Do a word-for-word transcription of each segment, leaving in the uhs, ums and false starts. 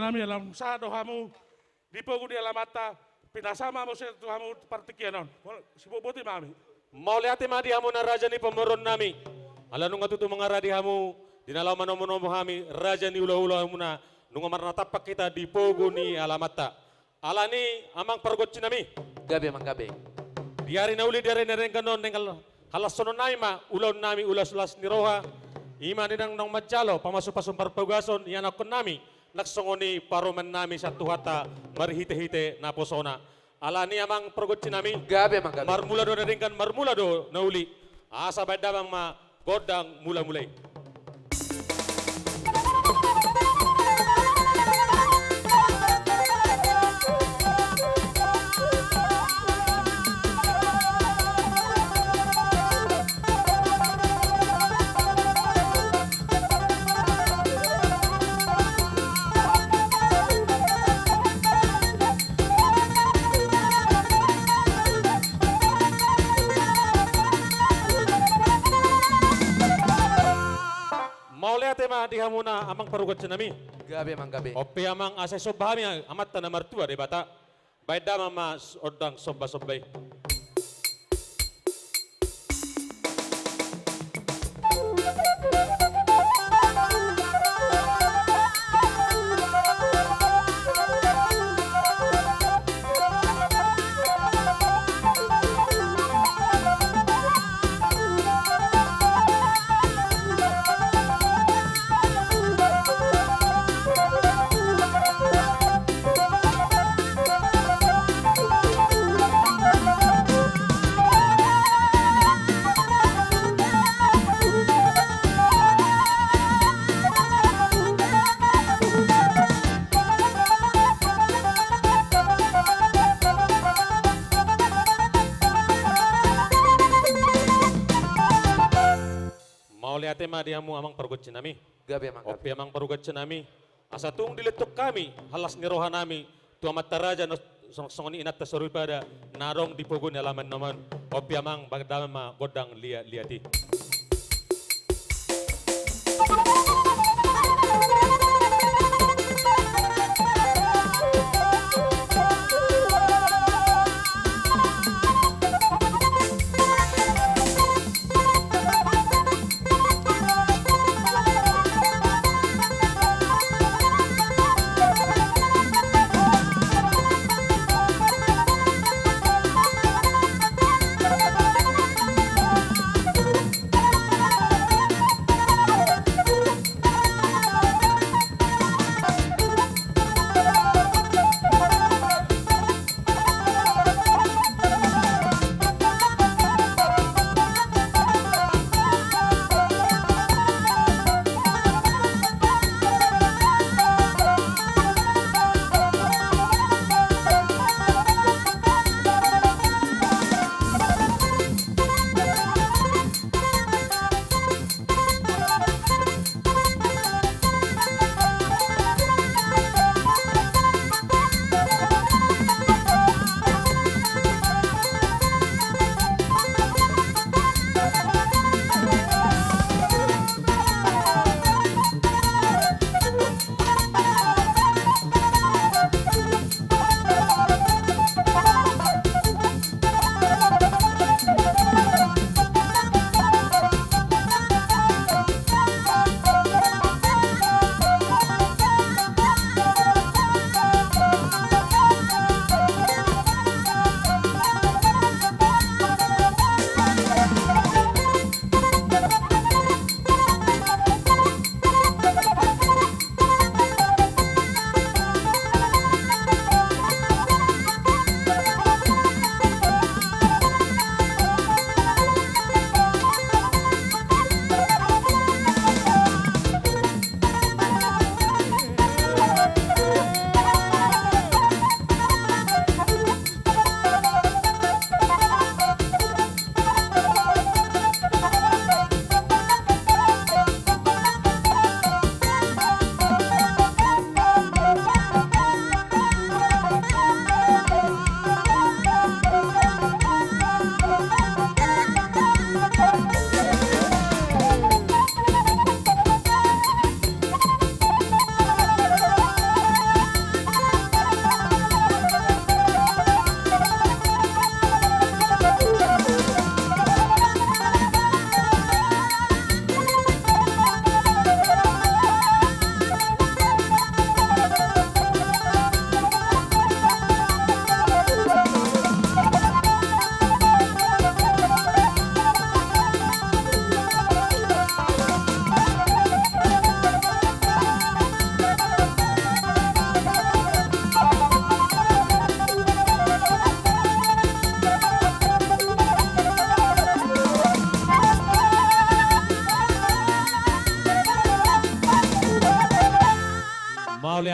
Nami, ala nunga sahat do hamu di pogu ni alamanta, pinasa ma muse tu hamu partingkian on. Mauliate ma hami. Mauliate ma di hamuna raja ni pamoruon nami. Ala nunga tutu mangaradi hamu, di na laho manomu-nomu hami, raja ni hula-hula hamuna, nunga marnatampak hita di pogu ni alamanta. Alani amang pargonsi nami. Gabe amang, gabe. Di ari na uli, di ari na denggan on, denggan halashononnami ma ulaonnami, ulas-ulas ni roha. I ma na naeng manjalo pamasu-pasu parbagason ianakkonnami, nang songon i parumaennami sian Tuhanta marhite-hite naposona. Alani amang pargonsi nami. Gabe amang, gabe. Marmula do na denggan, marmula do na uli. Asa baen damang ma gondang mula-mula i. Mauliate ma di hamuna amang pargonsi nami. Gabe amang, gabe. On pe amang, asa somba hami amanta na martua Debata. Baen damang ma s-, gondang somba-somba i. Mauliate ma di hamu amang pargonsi nami. Gabe amang, gabe. On pe amang pargonsi nami, asa tung dilehon hami las ni roha nami tu amanta raja, na songon i inanta soripada na adong di pogu ni alaman nami on. On pe amang, baen damang ma gondang liat-liat i.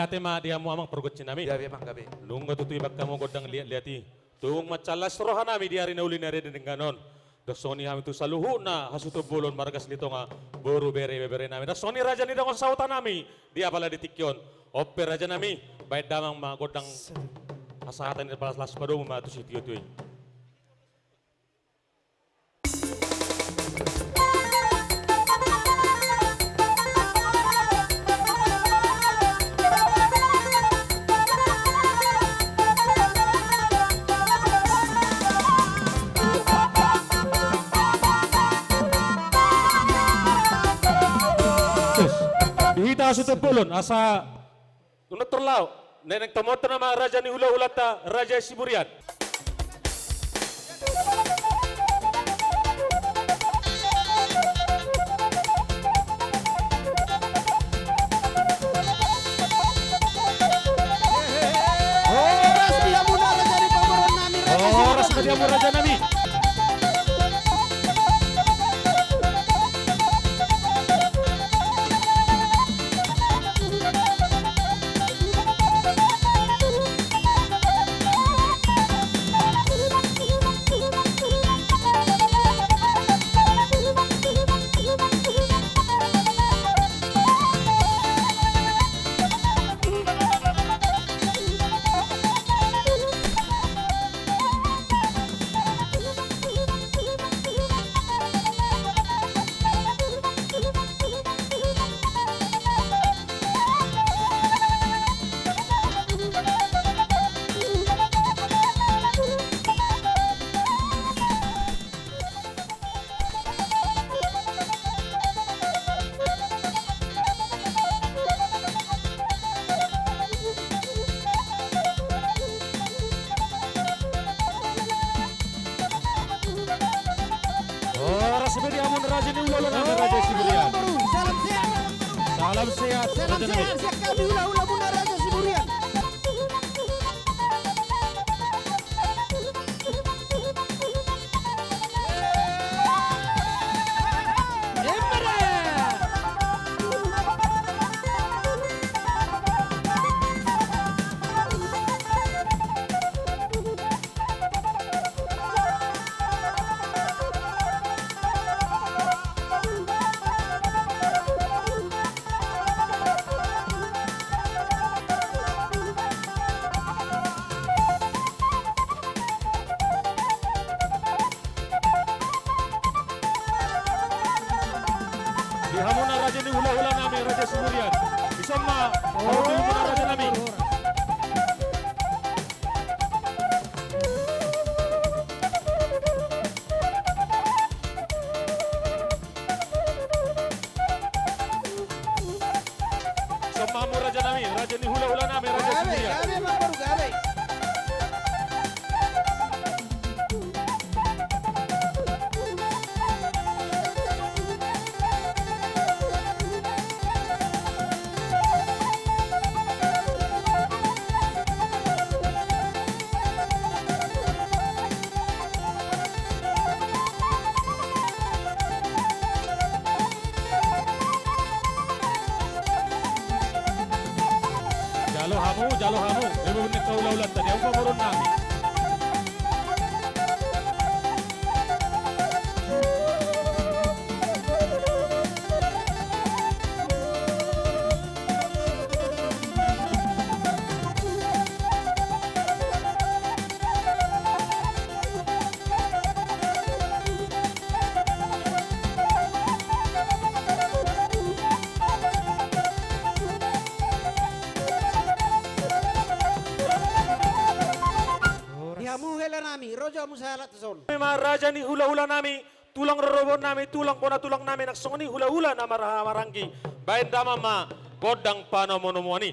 Ate ma di hamu amang pargonsi nami. Gabe, amang, gabe. Nunga tutu dibahen hamu gondang liat-liat i. Tung mansai las roha nami di ari na uli ni ari na denggan on. Dok songon i hami tu saluhutna hasutombolon marga Silitonga, boru, bere, ibebere nami. Dok songon i raja ni dongan sahuta nami di apala di tingki on. On pe raja nami, bahen damang ma gondang hasahatan i, palas-las padomu ma tu sitio-tio i. Di hita hasutombolon asa Unang torus laho, naeng tamuhonta nama raja ni hula-hulanta, Raja Siburian. Horas ma di hamu raja nami, Raja Siburian. Horas ma di hamu raja nami. Horas ma di hamu raja ni hula-hula nami, Raja Siburian. Salam sehat. Salam sehat, raja nami. Salam sehat sian hami hula-hula muna, Raja Siburian. Di hamuna raja ni hula-hula nami, Raja Siburian. Dison ma, oh, di hamuna raja nami. Dison ma hamu raja nami, raja ni hula-hula nami, Raja Siburian. Gabe, gabe, Amangboru, gabe. Jalo hamu, jalo hamu. Ibu ni hula-hulanta, di hamu pamoruon nami. Di hamu hela nami, ro jo hamu sahalak tu son. Ima raja ni hula-hula nami, tulang rorobot nami, tulang bona tulang nami, nang songon i hula-hula na marhaha maranggi, baen damang ma gondang panomu-nomuan i.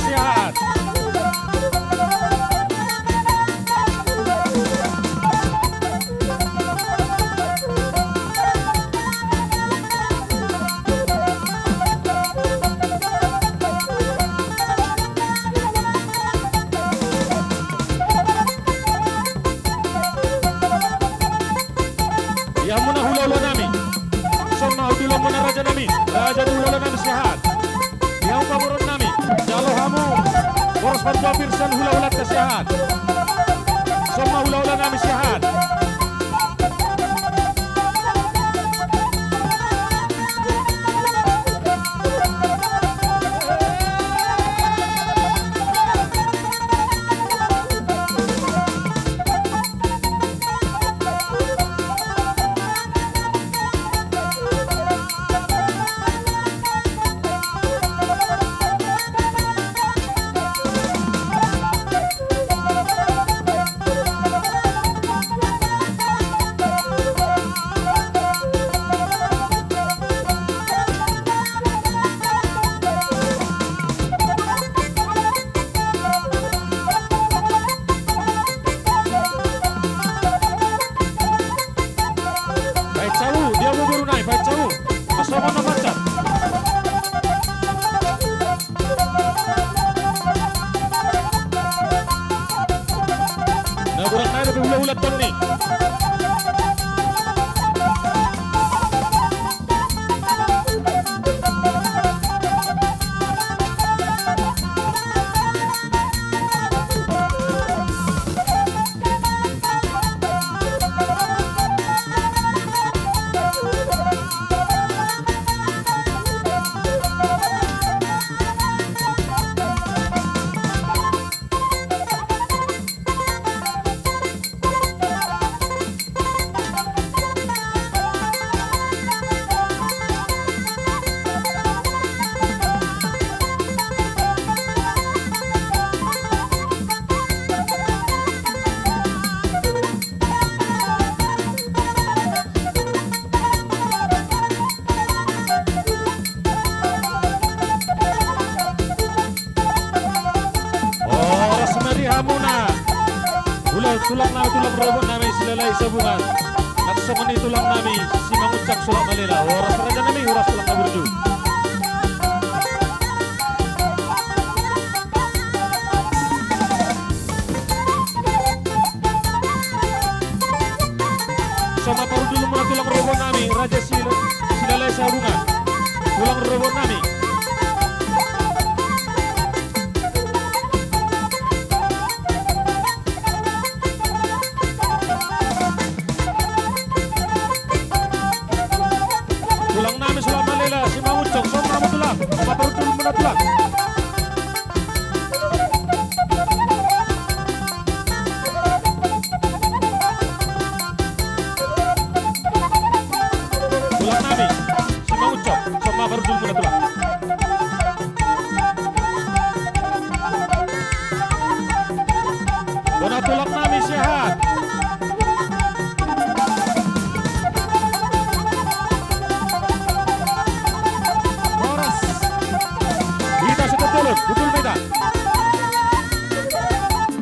Sehat. Di hamuna hulahula nami. Songon na hudulongmuna raja nami, raja ni hulahula nami sehat. Di hamu pamoruon nami, jalo hamu boras pandapir sian hulahulanta sehat. Songon na hulahula nami sehat. Baen sabu, dia boru nai, baen sabu. Masuk mana pacar? Na borang nai dope hulahula tong ni. Horas ma di hamuna. Ula tulang nami, tulang rorobot nami Silalahi Sabungan. Nang songon i tulang nami Simangunsang Sulak Malela. Horas raja nami, horas tulang na burju. Songon parhundulmuna tulang rorobot nami, raja Sil-, Silalahi Sabungan. Tulang rorobot nami. Tulang nami Sulak Malela, Simangunsang, songon i ma tulang. Songon parhundulmuna tulang. Tulang nami Simangunsang, songon i ma parhundulmuna tulang. Bona tulang nami sehat. Horas. Hita sutut bolon, hundul ma hita.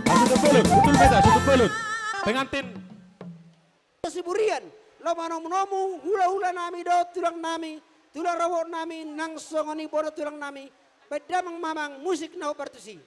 Sutut bolon, hundul ma hita, sutut bolon. Pengantin. Siburian, laho manomunomu hulahula nami dohot tulang nami, tulang rorobot nami, nang songon i bona tulang nami, baen damang mamang musik na hombar tusi.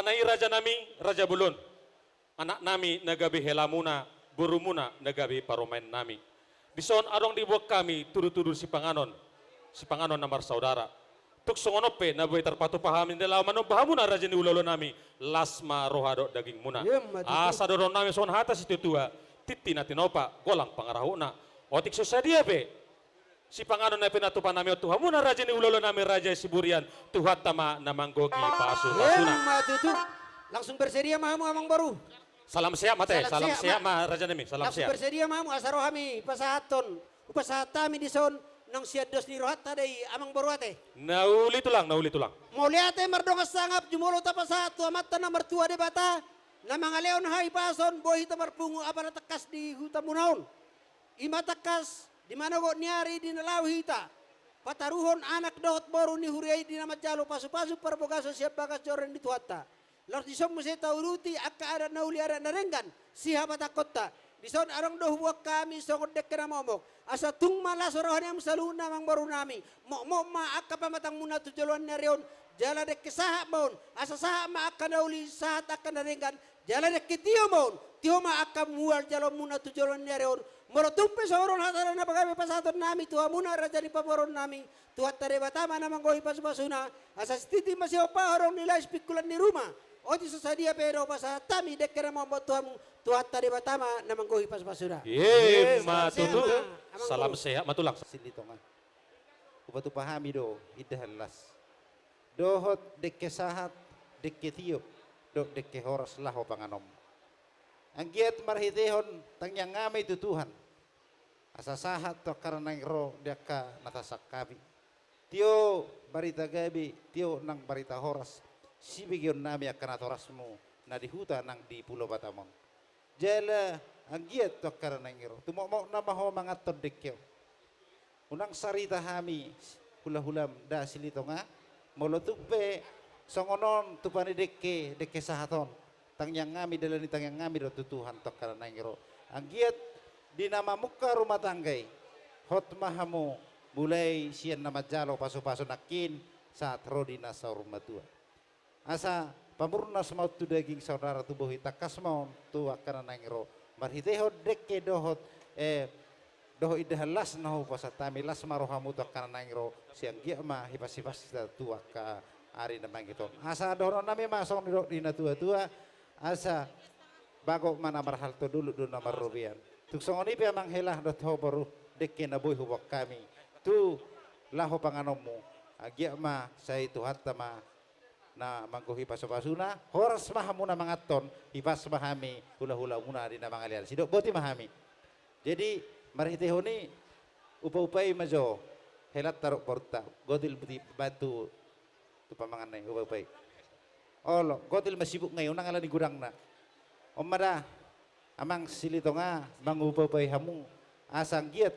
Alana i rajanami, raja bolon, anaknami na gabe helamuna, borumuna na gabe parumaennami. Dison adong diboan hami tudutudu sipanganon, sipanganon na marsaudara. Tung songon on pe na boi tarpatupa hami, laho manomba hamuna raja ni hulahulanami, las ma roha dohot dagingmuna. Emma tutu. Asa dohononnami songon hata situatua: Tintin na tinopa, golang pangarahutna. Otik so sadia pe sipanganon na pinatupanami on tu hamuna raja ni hulahulanami, raja Siburian, Tuhanta ma na manggohi pasupasuna. Emma tutu. Langsung bersedia ma hamu, amangboru? Salam sehat ma ate. Salam sehat ma, rajanami. Salam sehat. Langsung bersedia ma hamu asa ro hami pasahathon. Hupasahat hami dison, naung sian dos ni rohanta do i, amangboru ate. Na uli tulang, na uli tulang. Mauliate mardongan sangap jumolo tapasahat tu Amanta na martua Debata, na mangalehon hahipason, boi hita marpungu apala tangkas di hutamuna on. I ma tangkas di manogot ni ari di na laho hita pataruhon anak dohot boru ni huria i di na manjalo pasupasu parbagason sian bagas joro ni Tuhanta. Laos dison muse tauduti angka adat na uli, adat na denggan sihabatahonta. Dison adong do huboan hami songon dengke na momok, asa tung ma las roha ni hamu saluhutna, amangborunami. Mokmok ma angka pamatangmuna tu joloan ni ari on, jala dengke sahat ma on, asa sahat ma angka na uli, sahat angka na denggan. Jala dengke tio ma on, tio ma angka mual jaloonmuna tu joloan ni ari on. Molo tung pe songon on hata na gabe pasahatonnami tu hamuna raja ni pamoruonnami, Tuhanta Debata ma na manggohi pasupasuna. Asa sititi ma sihompahoron ni lais pingkulan ni ruma. Otik so sadia pe do pasahat hami dengke na momok tu hamu, Tuhanta Debata ma na manggohi pasupasuna. Emma tutu. Salam sehat ma, amangboru. Salam sehat ma tulang. Silitonga. Hupatupa hami do indahan las dohot dengke sahat, dengke tio, dohot dengke horas laho panganonmu. Anggiat marhitehon tangiangnami tu Tuhan, asa sahat tu angka na naeng ro di angka na tasangkapi. Tio barita gabe, tio nang barita horas sibegeonnami angka natorasmu na di huta nang di Pulo Batam on. Jala anggiat tu angka na naeng ro, tumokmok nama ho manganhon dengke on. Unang sarita hami hulahulam da, Silitonga. Molo tung pe songon on tupa ni dengke, dengke sahat on, tangiangnami, dalani tangiangnami do tu Tuhan tu angka na naeng ro. Anggiat di na mamungka rumah tangga i, hot ma hamu mulai sian na manjalo pasupasu nangkin sahat ro di na saur matua. Asa pamurnas ma on tu daging, saudara tu bohi, tangkas ma on tu angka na naeng ro. Marhitehon dengke dohot, eh, dohot indahan las na hupasahat hami, las ma rohamu tu angka na naeng ro, sai anggiat ma hipasipasita tu angka ari na mangihut on. Asa dohononnami ma songon nidok ni natuatua, asa bagot ma na marhalto, dolok do na marrobean. Tung songon i pe, amang hela dohot ho boru, dengke na boi huboan hami tu laho panganonmu, anggiat ma sai Tuhanta ma na manggohi pasupasuna, horas ma hamuna manganhon, hipas ma hami hulahulamuna di na mangalean. Sidok boti ma hami. Jadi marhitehon i, upaupai ma jo helanta dohot borunta, gotil boti batu tu pamanganna i, upaupai. Olo, gotil ma sibukna i, unang ala ni godangna. On ma da. Amang Silitonga, mangupaupai hamu, asa anggiat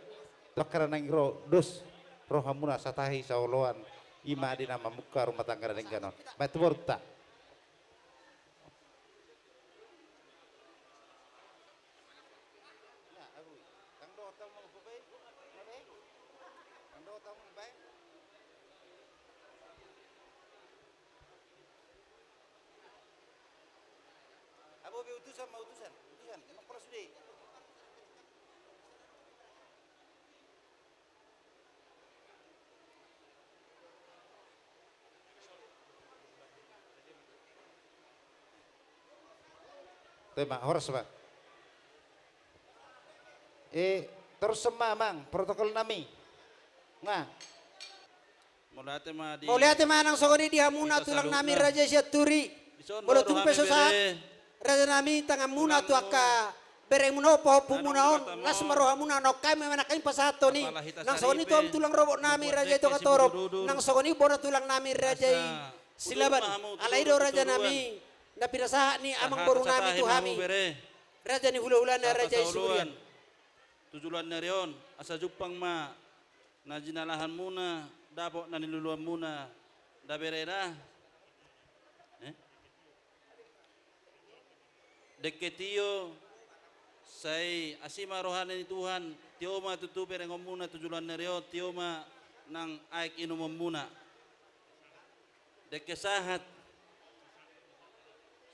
tu angka na naeng ro, dos rohamuna satahi saoloan, i ma di na mamungka rumah tangga na denggan on. Baen tu borunta. Abo be utusan ma, utusan, utusan, emang pola sude. Toe ma, horas ma. Eh, torus ma, amang, protokol nami. Nga. Mauliate ma di, mauliate ma nang songon i di hamuna tulang nami raja i Sianturi. Molo tung pe so sahat, raja nami, tanganmuna tu angka beremuna on, pahompumuna on, las ma rohamuna, naung hami ma nangkin pasahathon i. Nang songon i tu hamu tulang rorobot nami raja i Togatorop, nang songon i bona tulang nami raja i Silaban. Alai do raja nami na pinasahat ni amangboru nami tu hami, raja ni hulahula na raja i Siburian. Tu joloan ni ari on, asa jumpang ma na jinalahanmuna, dapot na niluluanmuna, da bere da. Eh? Dengke tio, sai asi ma roha ni Tuhan, tio ma tutu berengonmuna tu joloan ni ari on, tio ma nang aek inumonmuna. Dengke sahat.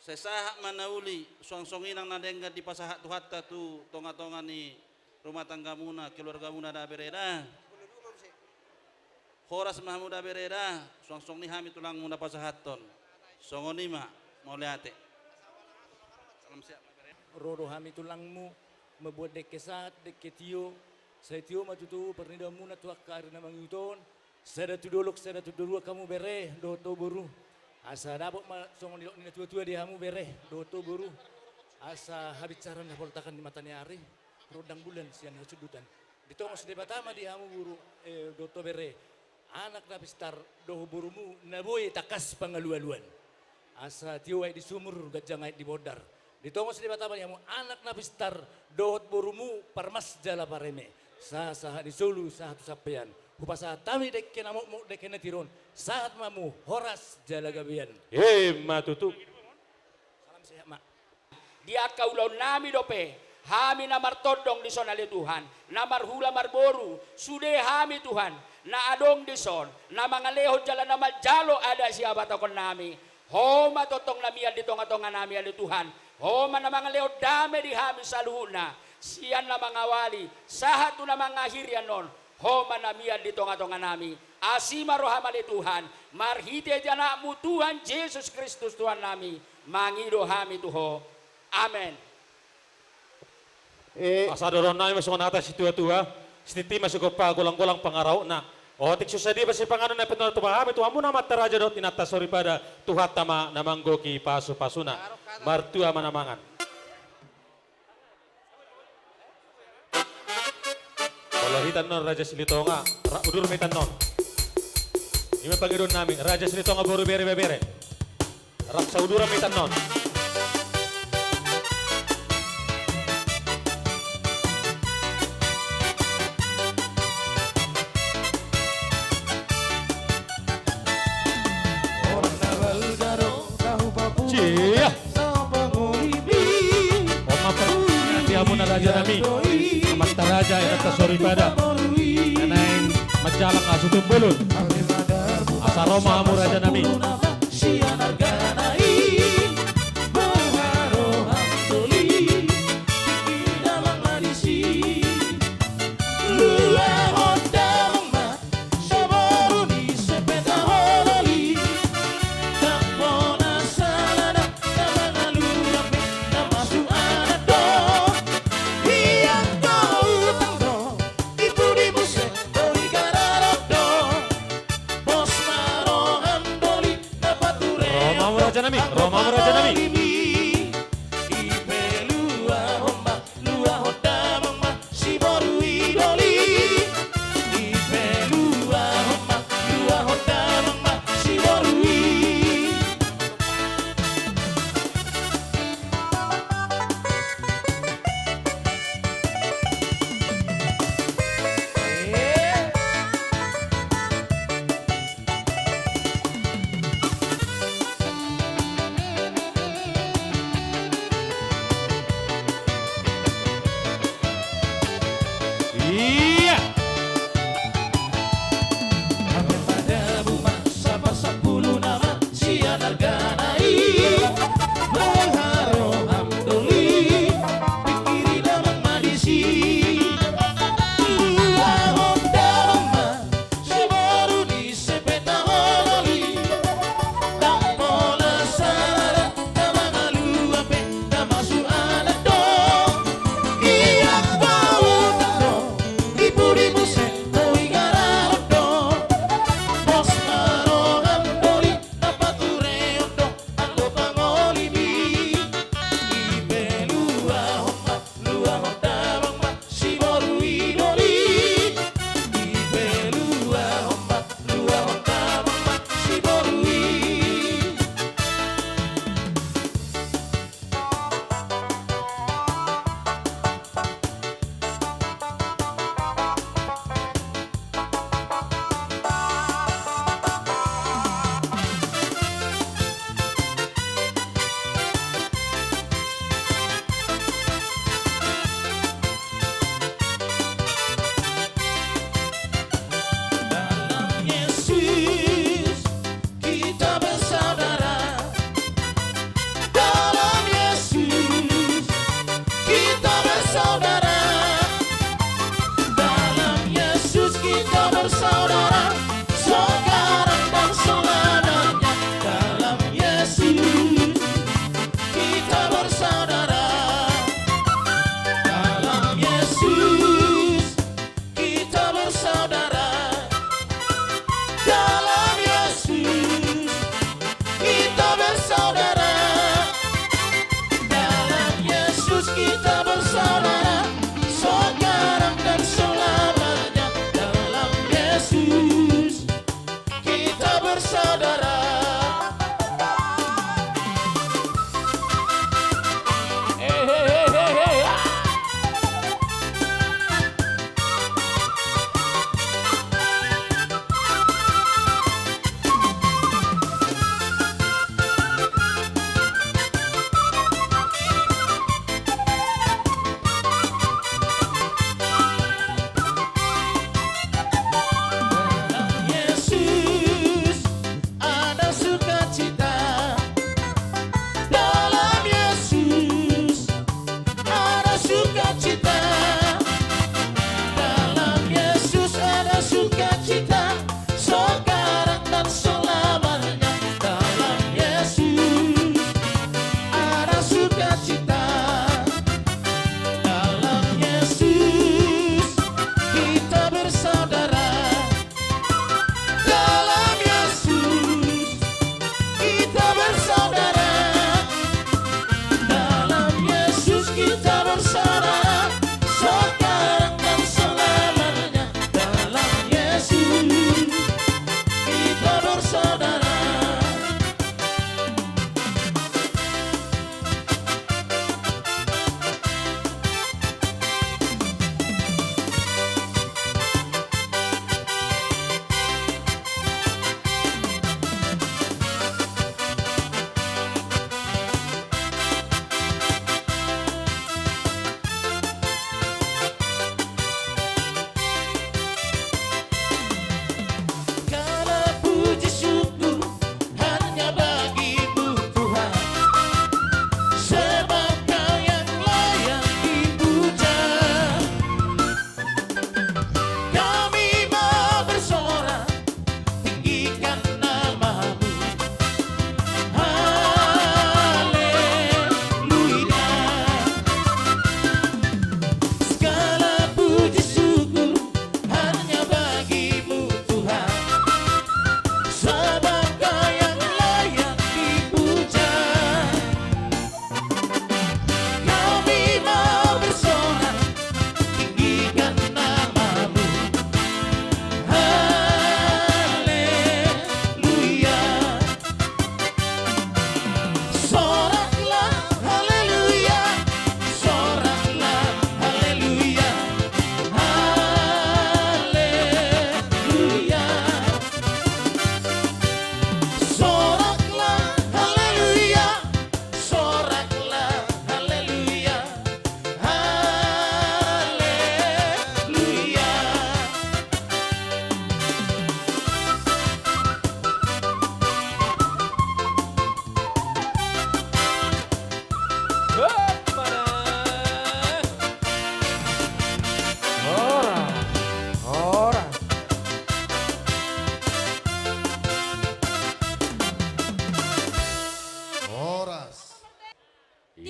Sai sahat ma na uli, suang songon i nang na denggan dipasahat Tuhanta tu tonga-tonga ni rumah tanggamuna, keluargamuna da bere da. Horas ma hamu da bere da, suang songon i hami tulangmu na pasahathon. Songon i ma, mauliate. Salam sehat ma bere. Ro do hami tulangmu, mambuat dengke sahat, dengke tio, sai tio ma tutu parnidaonmuna tu angka ari na mangihut on, sada tu dolok, sada tu toruan hamu bere, dohot ho boru. Asa dapot ma songon nidok ni na tua-tua di hamu bere, dohot ho boru. Asa habinsaran na poltakan di mata ni ari, rondang bulan sian hasundutan. Ditongos Debata ma di hamu boru, eh, dohot ho bere. Anak na pistar dohot borumu na boi tangkas pangalualuan. Asa tio aek di sumur, ganjang aek di bondar. Ditongos Debata ma di hamu anak na pistar dohot borumu parmas jala pareme. Sahat-sahat ni solu sahat tu sampean. Hupasahat hami dengke na mokmok dengke na tiron. Sahat ma hamu horas jala gabean. Emma tutu. Salam sehat ma. Di angka ulaonnami dope hami na martondong dison ale Tuhan, na marhula marboru, sude hami Tuhan, na adong dison, na mangalehon jala na manjalo adat sihabatahononnami. Ho ma tongtong na mian di tonga-tonganami ale Tuhan. Ho ma na mangalehon dame di hami saluhutna, sian na mangawali sahat tu na mangakhiri annon. Ho ma na mian di tonga-tonganami. Asi ma roham ale Tuhan, marhite-hite Anakmu Tuhan Jesus Kristus Tuhannami, mangido hami tu Ho. Amen. Eh. Asa dohononnami ma songon hata situa-tua, sititi ma sigompa, golang-golang pangarahutna. Otik so sadia ma sipanganon na pinatupa hami tu hamuna amanta raja dohot inanta soripada, Tuhanta ma na manggohi pasu-pasuna. Martua ma na mangan. Molo hita annon Raja Silitonga, rap udur ma hita annon. I ma pangidoannami, Raja Silitonga boru, bere, ibebere. Rap sauduran ma hita annon. Cia. Oma per-, di hamuna rajanami, amanta raja, inanta soripada, na naeng manjalang asu tumbolon. Asa ro ma hamu rajanami. Ro ma hamu rajanami, ro ma hamu rajanami. Luahon damang ma si boru i doli. Ipe luahon ma, luahon damang ma si boru i.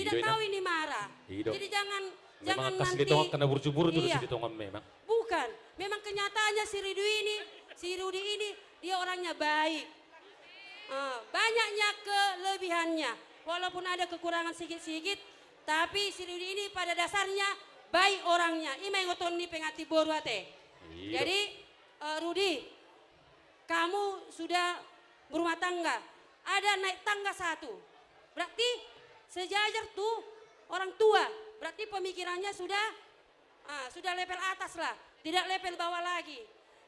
Tidak tahu ini marah. Jadi jangan, jangan nanti. Memang angka Silitonga angka na burju-burju do Silitonga memang. Bukan. Memang kenyataannya si Rudi ini, si Rudi ini dia orangnya baik. Eh, banyaknya kelebihannya. Walaupun ada kekurangan sikit-sikit, tapi si Rudi ini pada dasarnya baik orangnya. I ma ingoton ni pengantin boru ate. Jadi, eh, Rudi, kamu sudah berumah tangga, ada naik tangga satu. Berarti sejajar tuh orang tua. Berarti pemikirannya sudah, ah, sudah level atas lah, tidak level bawah lagi.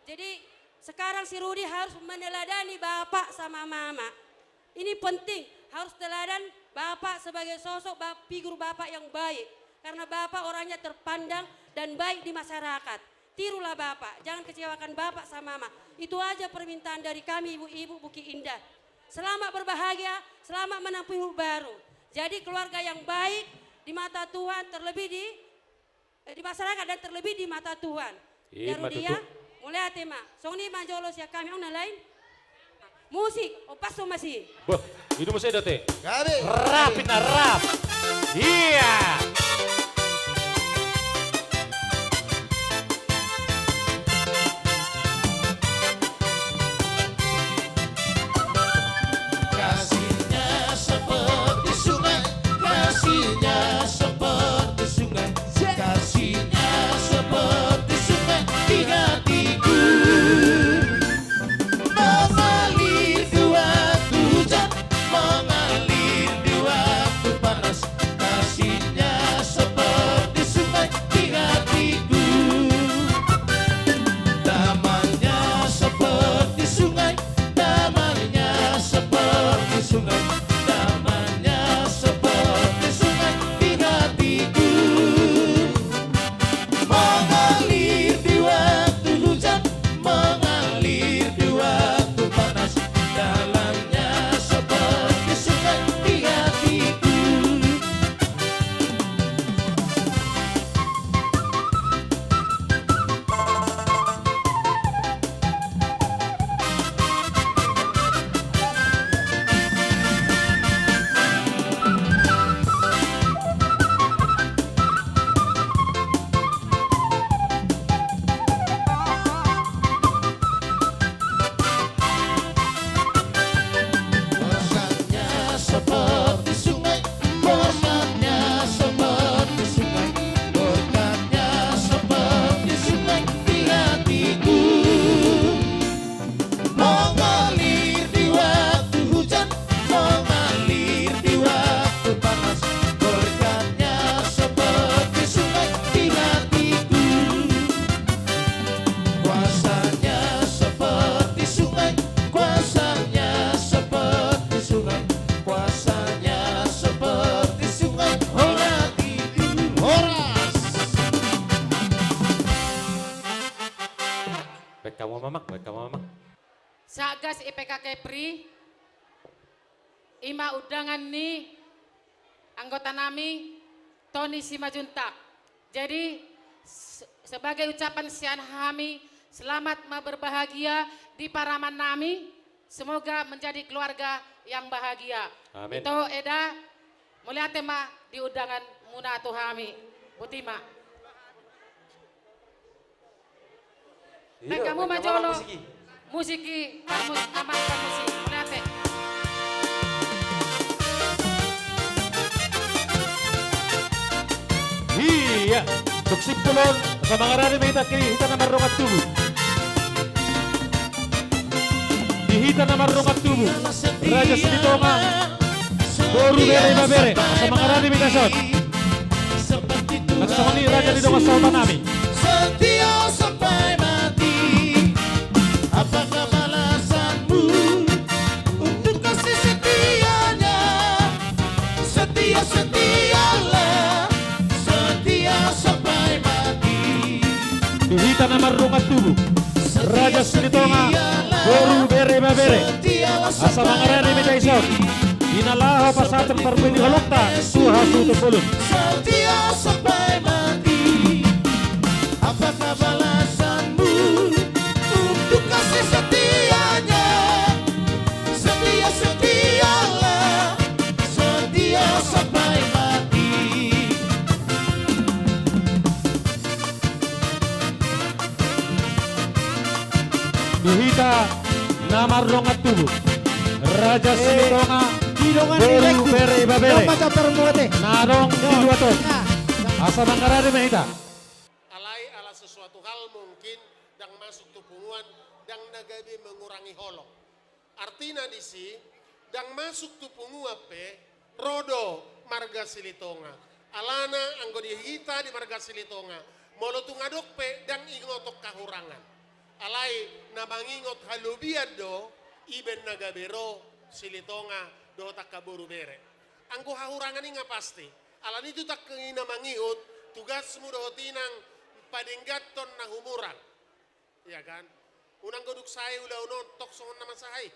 Jadi sekarang si Rudi harus meneladani bapak sama mama. Ini penting, harus teladan bapak sebagai sosok bap-, figur bapak yang baik. Karena bapak orangnya terpandang dan baik di masyarakat. Tirulah bapak, jangan kecewakan bapak sama mama. Itu aja permintaan dari kami ibu-ibu Bukit Indah. Selamat berbahagia, selamat menempuh hidup baru. Jadi keluarga yang baik di mata Tuhan, terlebih di, eh, di masyarakat dan terlebih di mata Tuhan. Iya, ya Rudi ya. Mauliate ma. Songon i ma jolo sian hami, on na lain. Musik, opas somasi. Bah, itu musik date. Gabe. Rap, ina rap. Iya. Kasihnya seperti sungai, kasihnya seperti sungai, kasihnya seperti sungai di hatiku. Mengalir di waktu hujan, mengalir di waktu panas, kasihnya seperti sungai di hatiku. Damainya seperti sungai, damainya seperti sungai, damainya seperti sungai di hatiku. Mengalir di waktu hujan, mengalir di waktu panas, dalamnya seperti sungai di hatiku. Bosannya seperti sungai, bosannya seperti sungai, bosannya seperti sungai di hatiku. Mengalir di waktu hujan, mengalir di waktu panas, berkatnya seperti sungai di hatiku. Kuasanya seperti sungai, kuasanya seperti sungai, kuasanya seperti sungai. Horas. Baik kamu, Mamak, baik kamu, Mamak. Satgas I P K Kepri, i ma undangan ni anggota nami, Tony Simanjuntak. Jadi, se-, sebagai ucapan sian hami, selamat ma berbahagia di paraman nami, semoga menjadi keluarga yang bahagia. Amin. Ito, Eda, mauliate ma di undangan muna tu hami. Boti ma. Baik, hamu ma jolo. Musik i, Amang Parmusik, mauliate. Iya, tung simpul on, asa mangarade ma hita, hita na mardongan tubu. Di hita na mardongan tubu, Raja Silitonga, boru, bere, ibebere, asa mangarade ma hita son. Nang songon i raja ni dongan sahuta nami. Setia sampai mati. Apakah balasanmu untuk kasih setianya? Setia, setialah, setia sampai mati. Di hita na mardongan tubu, Raja Silitonga, boru, bere, ibebere, asa mangarade ma hita dison. Di na laho pasahat parbue ni holongta tu hasuhuton bolon. Setia sampai mati. Apakah balasanmu untuk kasih setianya? Setia, setialah, setia sampai mati. Mardongan tubu. Raja Silitonga. Di dongan ni boru Lengku. Bere Ibebere. Dongan Campar Muate. Na adong di Luat on. Asa mangarade ma hita. Alai ala sesuatu hal mungkin ndang masuk tu punguan, ndang na gabe mengurangi holong. Artina disi, ndang masuk tu punguan pe, ro do marga Silitonga. Alana anggo di hita di marga Silitonga, molo tung adong pe ndang ingoton hahurangan. Alai na mangingot halobian do, ibaen na gabe ro Silitonga dohot angka boru bere. Anggo hahurangan i nga pasti. Alani i tu tangki na mangihut, tugasmu dohot inang padengganhon na humurang. Iya kan? Unang goduk sae ulaon on, tong songon na masaha i.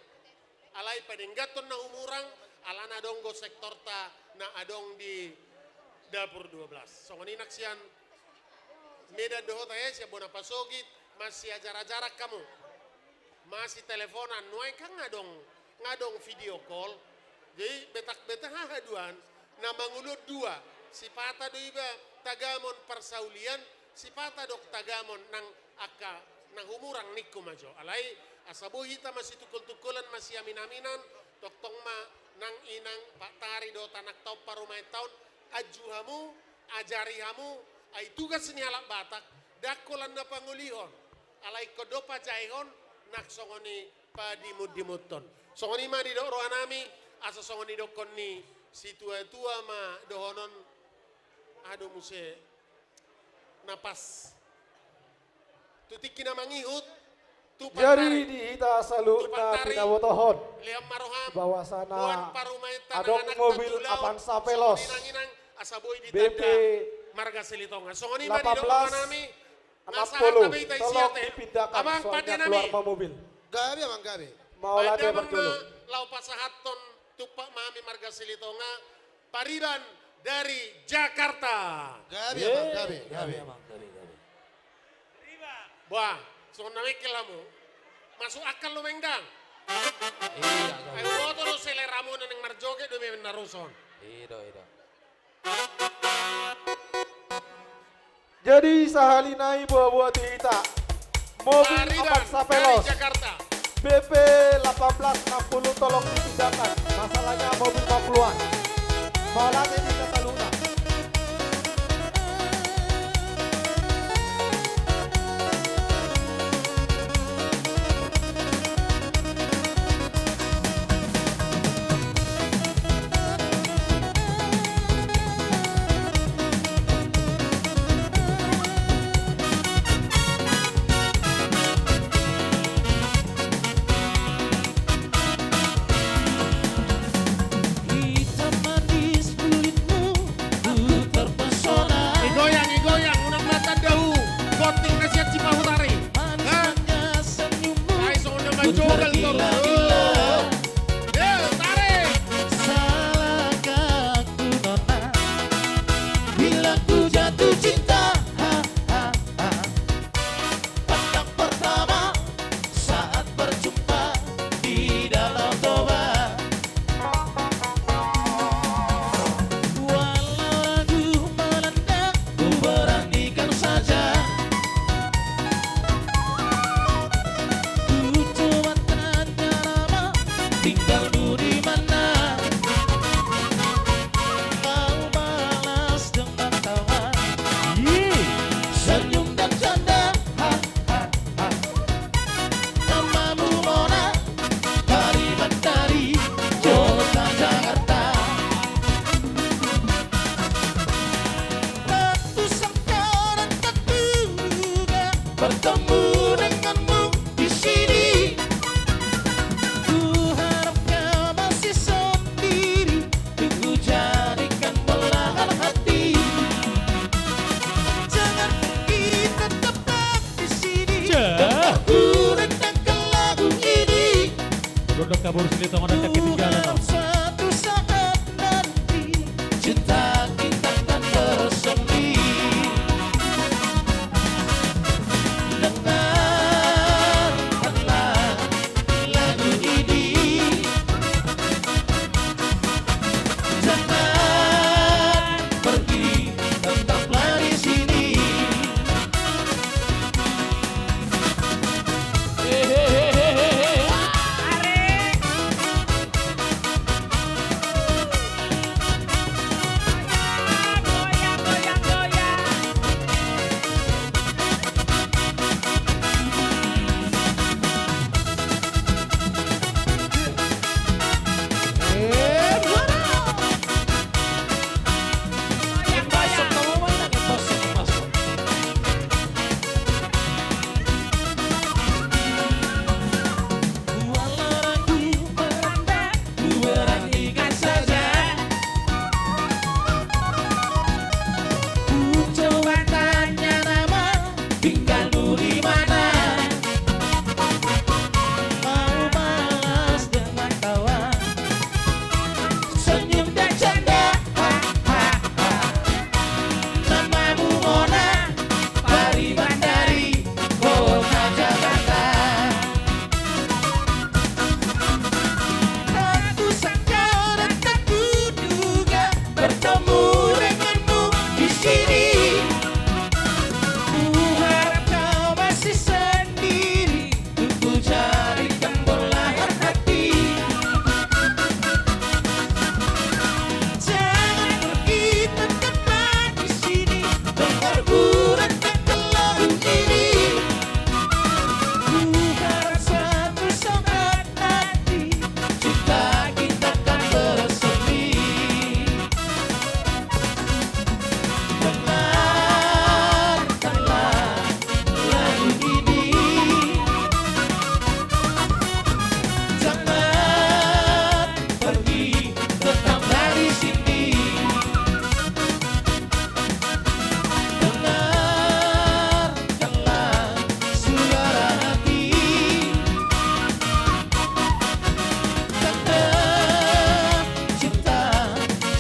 Alai padengganhon na humurang, alana adong do sektorta na adong di dapur dua belas. Songon i nang sian Medan dohot ae, sian bona pasogit, masiajar-ajaran hamu. Masiteleponan, nuaeng kan nga adong, nga adong video call. Jadi betak-betak hahaduan, na mangolu on dua, sipata do iba tagamon parsaulian, sipata do tagamon nang angka na humurang ningku ma jo. Alai asa boi hita masitungkol-tungkolan, masiamin-aminan, tongtong ma nang inang, paktari dohot anakta on, parumaenta on, anju hamu, ajari hamu, ai tugas ni halak Batak, ndang holan na pangolihon, alai ingkon do pajaehon, nang songon i padimundimunhon. Songon i ma didok rohanami, asa songon didokkon ni situa-tua ma dohonon, aha do muse na pas. Tu tingki na mangihut, tu pantari. Jadi di hita saluhutna pinabotohon, lehon ma roham, bahwasana adong mobil Avanza Veloz B P lapan belas, enam puluh, tolong dipindahkan, soalnya keluar ma mobil. Gabe, Amang, gabe. Mauliate parjolo. Laho pasahathon tumpak ma hami marga Silitonga, pariban dari Jakarta. Gabe, Amang, gabe, gabe. Bah, songon na mengkel hamu. Masuk akal do, Mengdang? Iya, gabe. Ai boto do seleramu na naeng marjoget do memeng na ro son. Iya do, iya do. Jadi sahali nai boa-boa tu hita. Mobil Avanza Veloz B P lapan belas enam puluh, tolong dipindahkan. Masalahnya mobil mau keluar. Mauliate di hita saluhutna. Hitam manis kulitmu, aku terpesona. Igoyang, igoyang, unang mata dahu, gonting na sian Cipahutari. Manisnya senyummu, ai songon na manjogal tu. Salahkah aku, nona, bila ku jatuh cinta? Ha, ha, ha. Pandang pertama saat berjumpa di Danau Toba. Walau ragu melanda, ku beranikan saja. Ku coba tanya nama, tinggalmu di mana? Kau balas dengan tawa, senyum dan canda. Ha, ha, ha. Namamu Mona, pariban dari kota Jakarta. Tak kusangka dan tak kuduga bertemu denganmu di sini. Ku harap kau masih sendiri, ku jadikan belahan hati. Jangan pergi, tetaplah di sini. Dengar ku rendangkan lagu ini. Dodok kabur Silitonga dan ketinggalan. Ku harap satu saat nanti cinta kita kan bersemi. Dengarkanlah lagu ini. Jangan pergi, tetaplah di sini. Hehehe.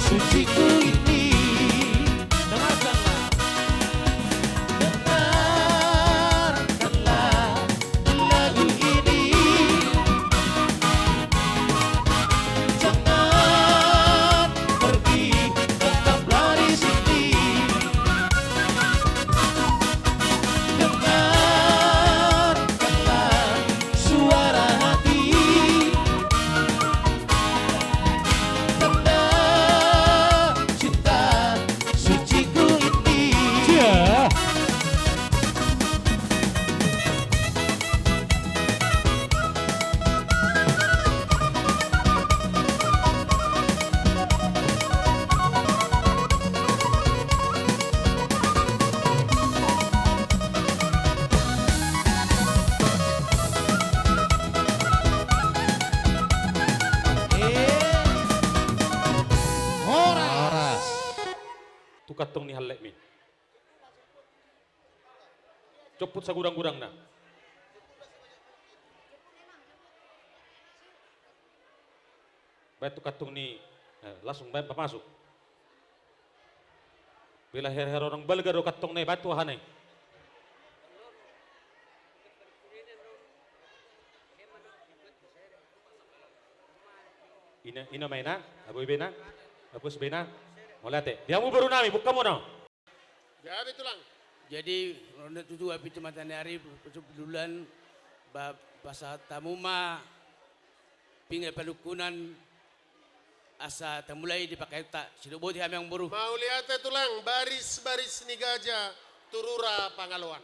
Sucingku ini. Dengarkanlah. Dengarkanlah lagu ini. Jangan pergi, tetaplah di sini. Dengarkanlah suara hati. Tanda cinta suciku ini. Cia. Horas. Tu kantong ni hallakmi. Jomput sagudang-gudangna. Baen tu kantong ni, eh, langsung baen pamasuk. Bila her-, heronang balga do kantongna i, baen tu hahana i. Ina, ina ma ina, abu ibena, abu ibena. Mauliate. Di hamu boru nami, buka muna. Gabe tulang. Jadi, ro na tutu api tu mata ni ari, pucuk bulan, ba-, pasahat hamu ma pinggan panungkunan asa tamulai di pangkataion ta, sidok boti hami amang boru. Mauliate tulang, baris-baris ni gaja tu rura pangaloan.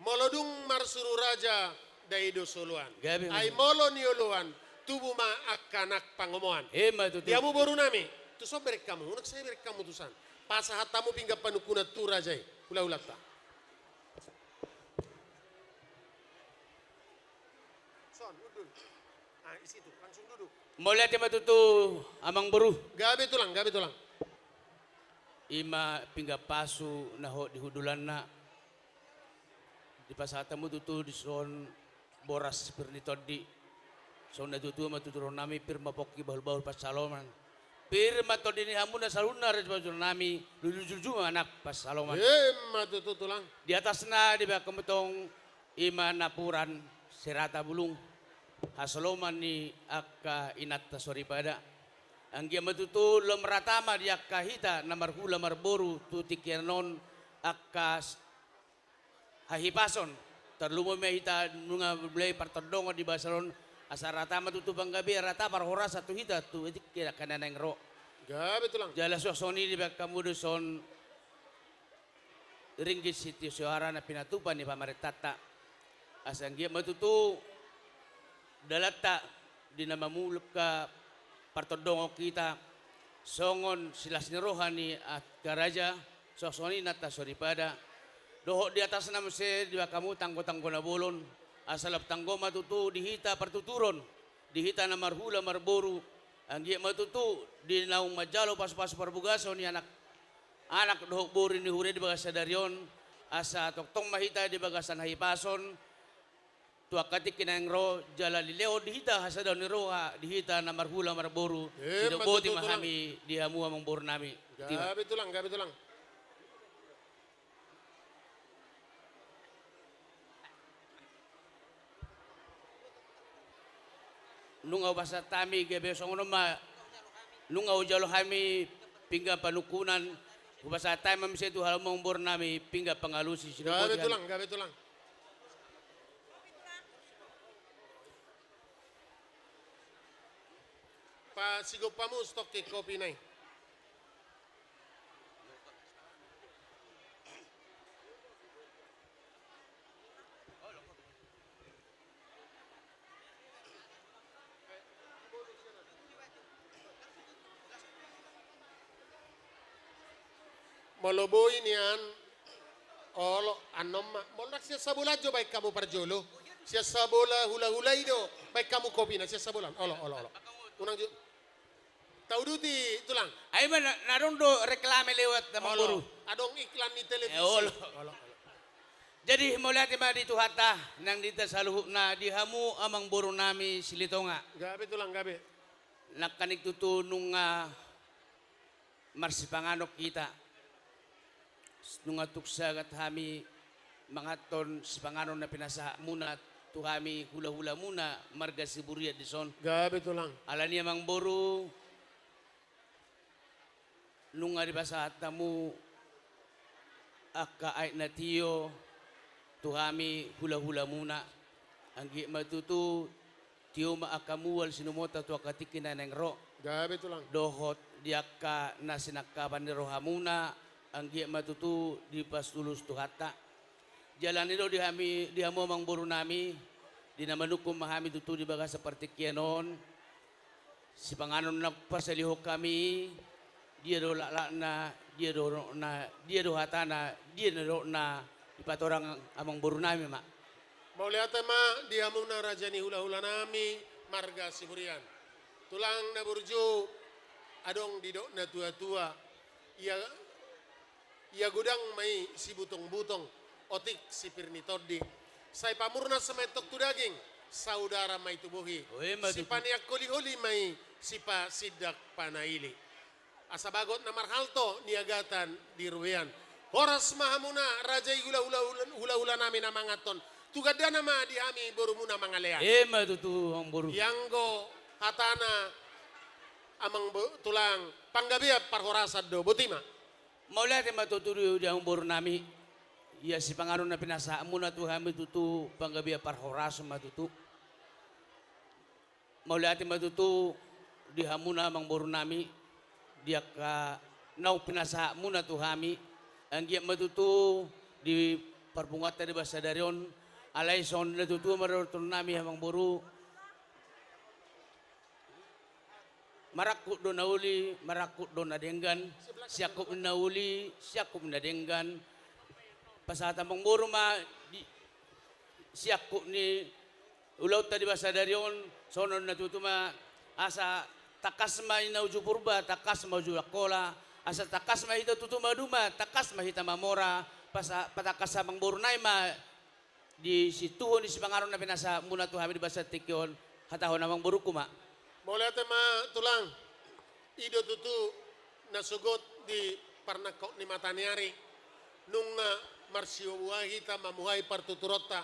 Molo dung marsuru raja, dai do soloan. Gabe. Ai molo nioloan, tubu ma angka anak pangomoan. Ima tutu. Di hamu boru nami, tu son bereng hamu, unang sai bereng hamu tu san. Pasahat hamu pinggan panungkunan tu raja i. Hula-hulanta. Son, undul. Ah, di situ, langsung duduk. Mauliate ma tutu amang boru. Gabe tulang, gabe tulang. Ima pinggan pasu na hot di hundulanna. Dipasahat hamu tutu dison boras pir ni tondi. Songon na tutu ma tutu roha nami, pir ma pongki bahul-bahul pansalongan. Pir ma tondi ni hamu na saluhutna raja pajuaran nami, luju-luju ma anak pansalongan. Ima tutu tulang. Di atasna dibaen hamu tong ima napuran sirata bulung. Hasoloman ni angka inanta soripada. Anggiat ma tutu lam rata ma di angka hita na marhula marboru tu tingki on angka s-, hahipason, tarlumobi ma hita nunga mulai partondongan di bagasan on, asa rata ma tutu panggabean, rata parhorasan tu hita tu tingki angka na naeng ro. Gabe tulang. Jala suang songon i dibaen hamu do son ringgit sitio soara na pinatupa ni pamarentanta. Asa anggiat ma tutu dalanta di na mamulak partondongan hita, songon silas ni roha ni angka raja, songon i inanta soripada, dohot di atasna muse dibaen hamu tanggo-tanggo na bolon, asa lam tanggo ma tutu di hita partuturon, di hita na marhula marboru, anggiat ma tutu di naung manjalo pasu-pasu parbagason ni anak, anak dohot boru ni huria di bagasan sadari on, asa tongtong ma hita di bagasan hahipason, tu angka tingki naeng ro, jala dilehon di hita hasadaon ni roha, di hita na marhula marboru. Eh, sidok boti ma tutu, tulang. Hami di hamu amang boru nami. Gabe tulang, gabe tulang. Nunga hupasahat hami, gabe songon on ma, nunga hujalo hami pinggan panungkunan, hupasahat hami ma muse tu hamu amang boru nami pinggan pangalusi. Gabe tulang, gabe tulang. Pasigop hamu stokki kopi na i. Molo boi nian, olo, annon ma. Molo ndang sian sabola jo baen hamu parjolo. Sian sabola hulahula i do baen hamu kopina, sian sabola. Olo, olo, olo. Unang ju-, tauduti tulang. Ai ma na, na adong do reklame lewat amang boru. Adong iklan ni televisi. Eh, olo. Olo, olo. Jadi mauliate ma di Tuhanta nang di hita saluhutna, di hamu amang boru nami Silitonga. Gabe tulang, gabe. Nangkaning tutu nunga Marsipanganon hita. Nunga tung sagat hami manganhon sipanganon na pinasahatmuna tu hami hulahulamuna marga Siburian dison. Gabe tulang. Alani i amangboru, nunga dipasahat hamu angka aek na tio tu hami hulahulamuna. Anggiat ma tutu tio ma angka mual sinumota tu angka tingki na naeng ro. Gabe tulang. Dohot di angka na sinangkapan ni rohamuna, anggiat ma tutu dipatulus Tuhanta. Jala i do di hami, di hamu amangborunami, di na manungkun ma hami tutu di bagasan partingkian on. Sipanganon na pasalihon hami, dia do laklakna, dia do unokna, dia do hatana, dia do nidokna, dipatorang amangborunami ma. Mauliate ma di hamuna raja ni hulahulanami marga Siburian. Tulang na burju, adong didok natuatua, ia Ia godang ma i sibutongbutong, otik sipir ni tondi. Sai pamurnas ma i tong tu daging, saudara ma i tu bohi. Oi, ma tutu. Sipaneang holiholi ma i, sipasindak panaili. Asa bagot na marhalto niagatan di robean. Horas ma hamuna raja i hula-hula, hulahulanami na manganhon. Tu gandana ma di hami borumuna mangalean. Emma tutu, amangboru. Ianggo hatana amangbo-, tulang, panggabean parhorasan do, boti ma. Mauliate ma tutu di, di amangborunami. Ia sipanganon na pinasahatmuna tu hami tutu panggabean parhorasan ma tutu. Mauliate ma tutu di hamuna amangborunami, di angka naung pinasahatmuna tu hami, anggiat ma tutu di parpunguanta di bagasan sadari on, alai songon na tutu ma dohononnami amangboru. Marangkup do na uli, marangkup do na denggan, siangkup ni na uli, siangkup ni na denggan. Pasahat amangboru ma di, siangkup ni ulaonta di bagasan sadari on, songon na tutu ma, asa tangkas ma i na uju Purba, tangkas ma uju Angkola, asa tangkas ma hita tutu maduma, tangkas ma hita mamora, pasa-, patangkas amangboru nai ma di situhon ni sipanganon na pinasahatmuna tu hami di bagasan tingki on, hatahon amangborungku ma. Mauliate ma tulang, i do tutu na sogot di parnangkok ni mata ni ari, nunga marsiboaboa hita mamuhai partuturonta,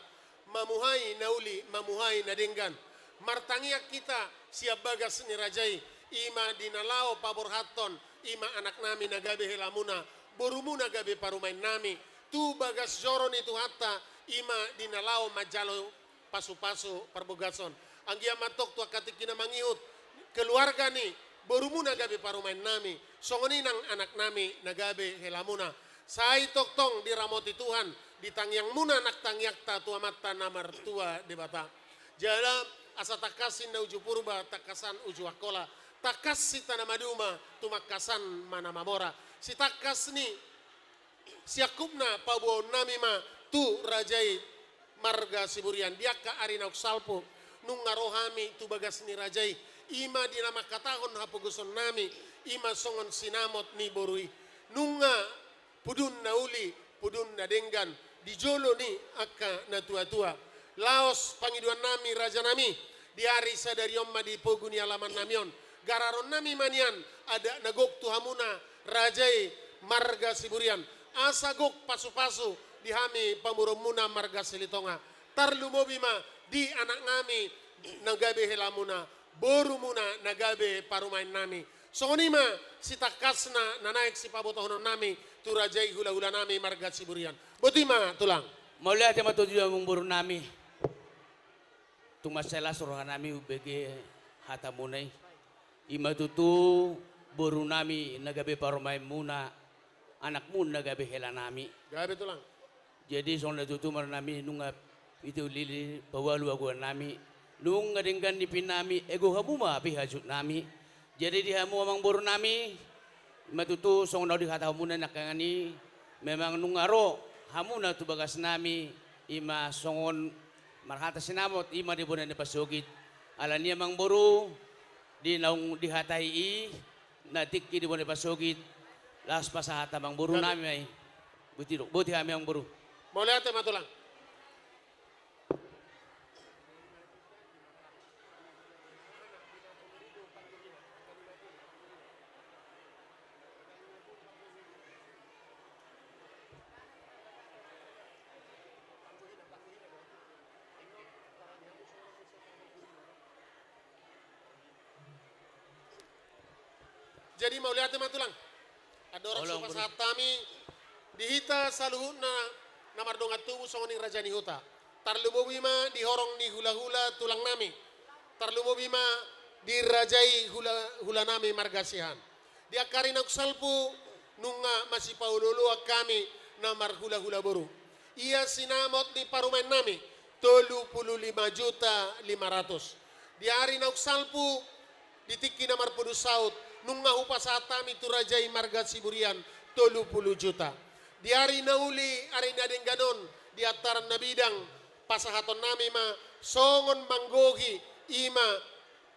mamuhai na uli, mamuhai na denggan. Martangiang hita sian bagas ni raja i, i ma di na laho paborhathon, i ma anaknami na gabe helamuna, borumuna gabe parumaennami, tu bagas joro ni Tuhanta, i ma di na laho manjalo pasupasu parbagason. Anggiat ma tong tu angka tingki na mangihut, keluarga ni borumuna gabe parumaennami, songon i nang anaknami na gabe helamuna. Sai tongtong diramoti Tuhan, di tangiangmuna nang tangiangta tu Amanta na martua Debata. Jala asa tangkas i na uju Purba, tangkasan uju Angkola, tangkas hita na maduma, tumangkasan ma na mamora. Sitangkas ni siangkupna paboaonnami ma tu raja i marga Siburian, di angka ari naung salpu, nunga ro hami tu bagas ni raja i, i ma di na mangkatahon hapogosonnami, i ma songon sinamot ni boru i. Nunga pudun na uli, pudun na denggan, di jolo ni angka natuatua. Laos pangidoannami rajanami, di ari sadari on ma di pogu ni alamannami on, gararonnami ma nian adat na gok tu hamuna raja i marga Siburian, asa gok pasupasu di hami pamoruonmuna marga Silitonga. Tarlumobi ma di anaknami na gabe helamuna, borumuna na gabe parumaennami. Songon i ma sitangkasna na naeng sipabotohononnami tu raja i hulahulanami marga Siburian. Boti ma tulang. Mauliate ma tutu di amangborunami. Tung mansai las rohanami umbege hatamuna i. I ma tutu borunami na gabe parumaenmuna, anakmu na gabe helanami. Gabe tulang. Jadi songon na tutu ma dohononnami, nunga pitu lili paualu aguannami, nunga denggan nipinami, ego hamu ma pihajutnami. Jadi di hamu amangborunami, i ma tutu songon na dihatahonmuna nangkaningan i, memang nunga ro hamuna tu bagasnami, i ma songon marhata sinamot, i ma di bona ni pasogit. Alani i amangboru, di naung dihatai i, na tingki di bona ni pasogit, laos pasahat amangborunami ma i. Boti do, boti hami amangboru. Mauliate ma tulang. Jadi mauliate ma tulang. Andorang so pasahat hami di hita saluhutna na mardongan tubu songon i raja ni huta. Tarlumobi ma di horong ni hulahula tulang nami. Tarlumobi ma di raja i hula, hula nami marga Siahaan. Di angka ari naung salpu nunga masipaolooloan hami na marhulahula boru. Ia sinamot ni parumaen nami, tolu pulu lima juta lima ratus. Di ari naung salpu, di tingki na marpudun saut, nunga hupasahat hami tu raja i marga Siburian, tolu pulu juta. Di ari na uli, ari na denggan on, di antaran na bidang, pasahaton nami ma songon manggohi, i ma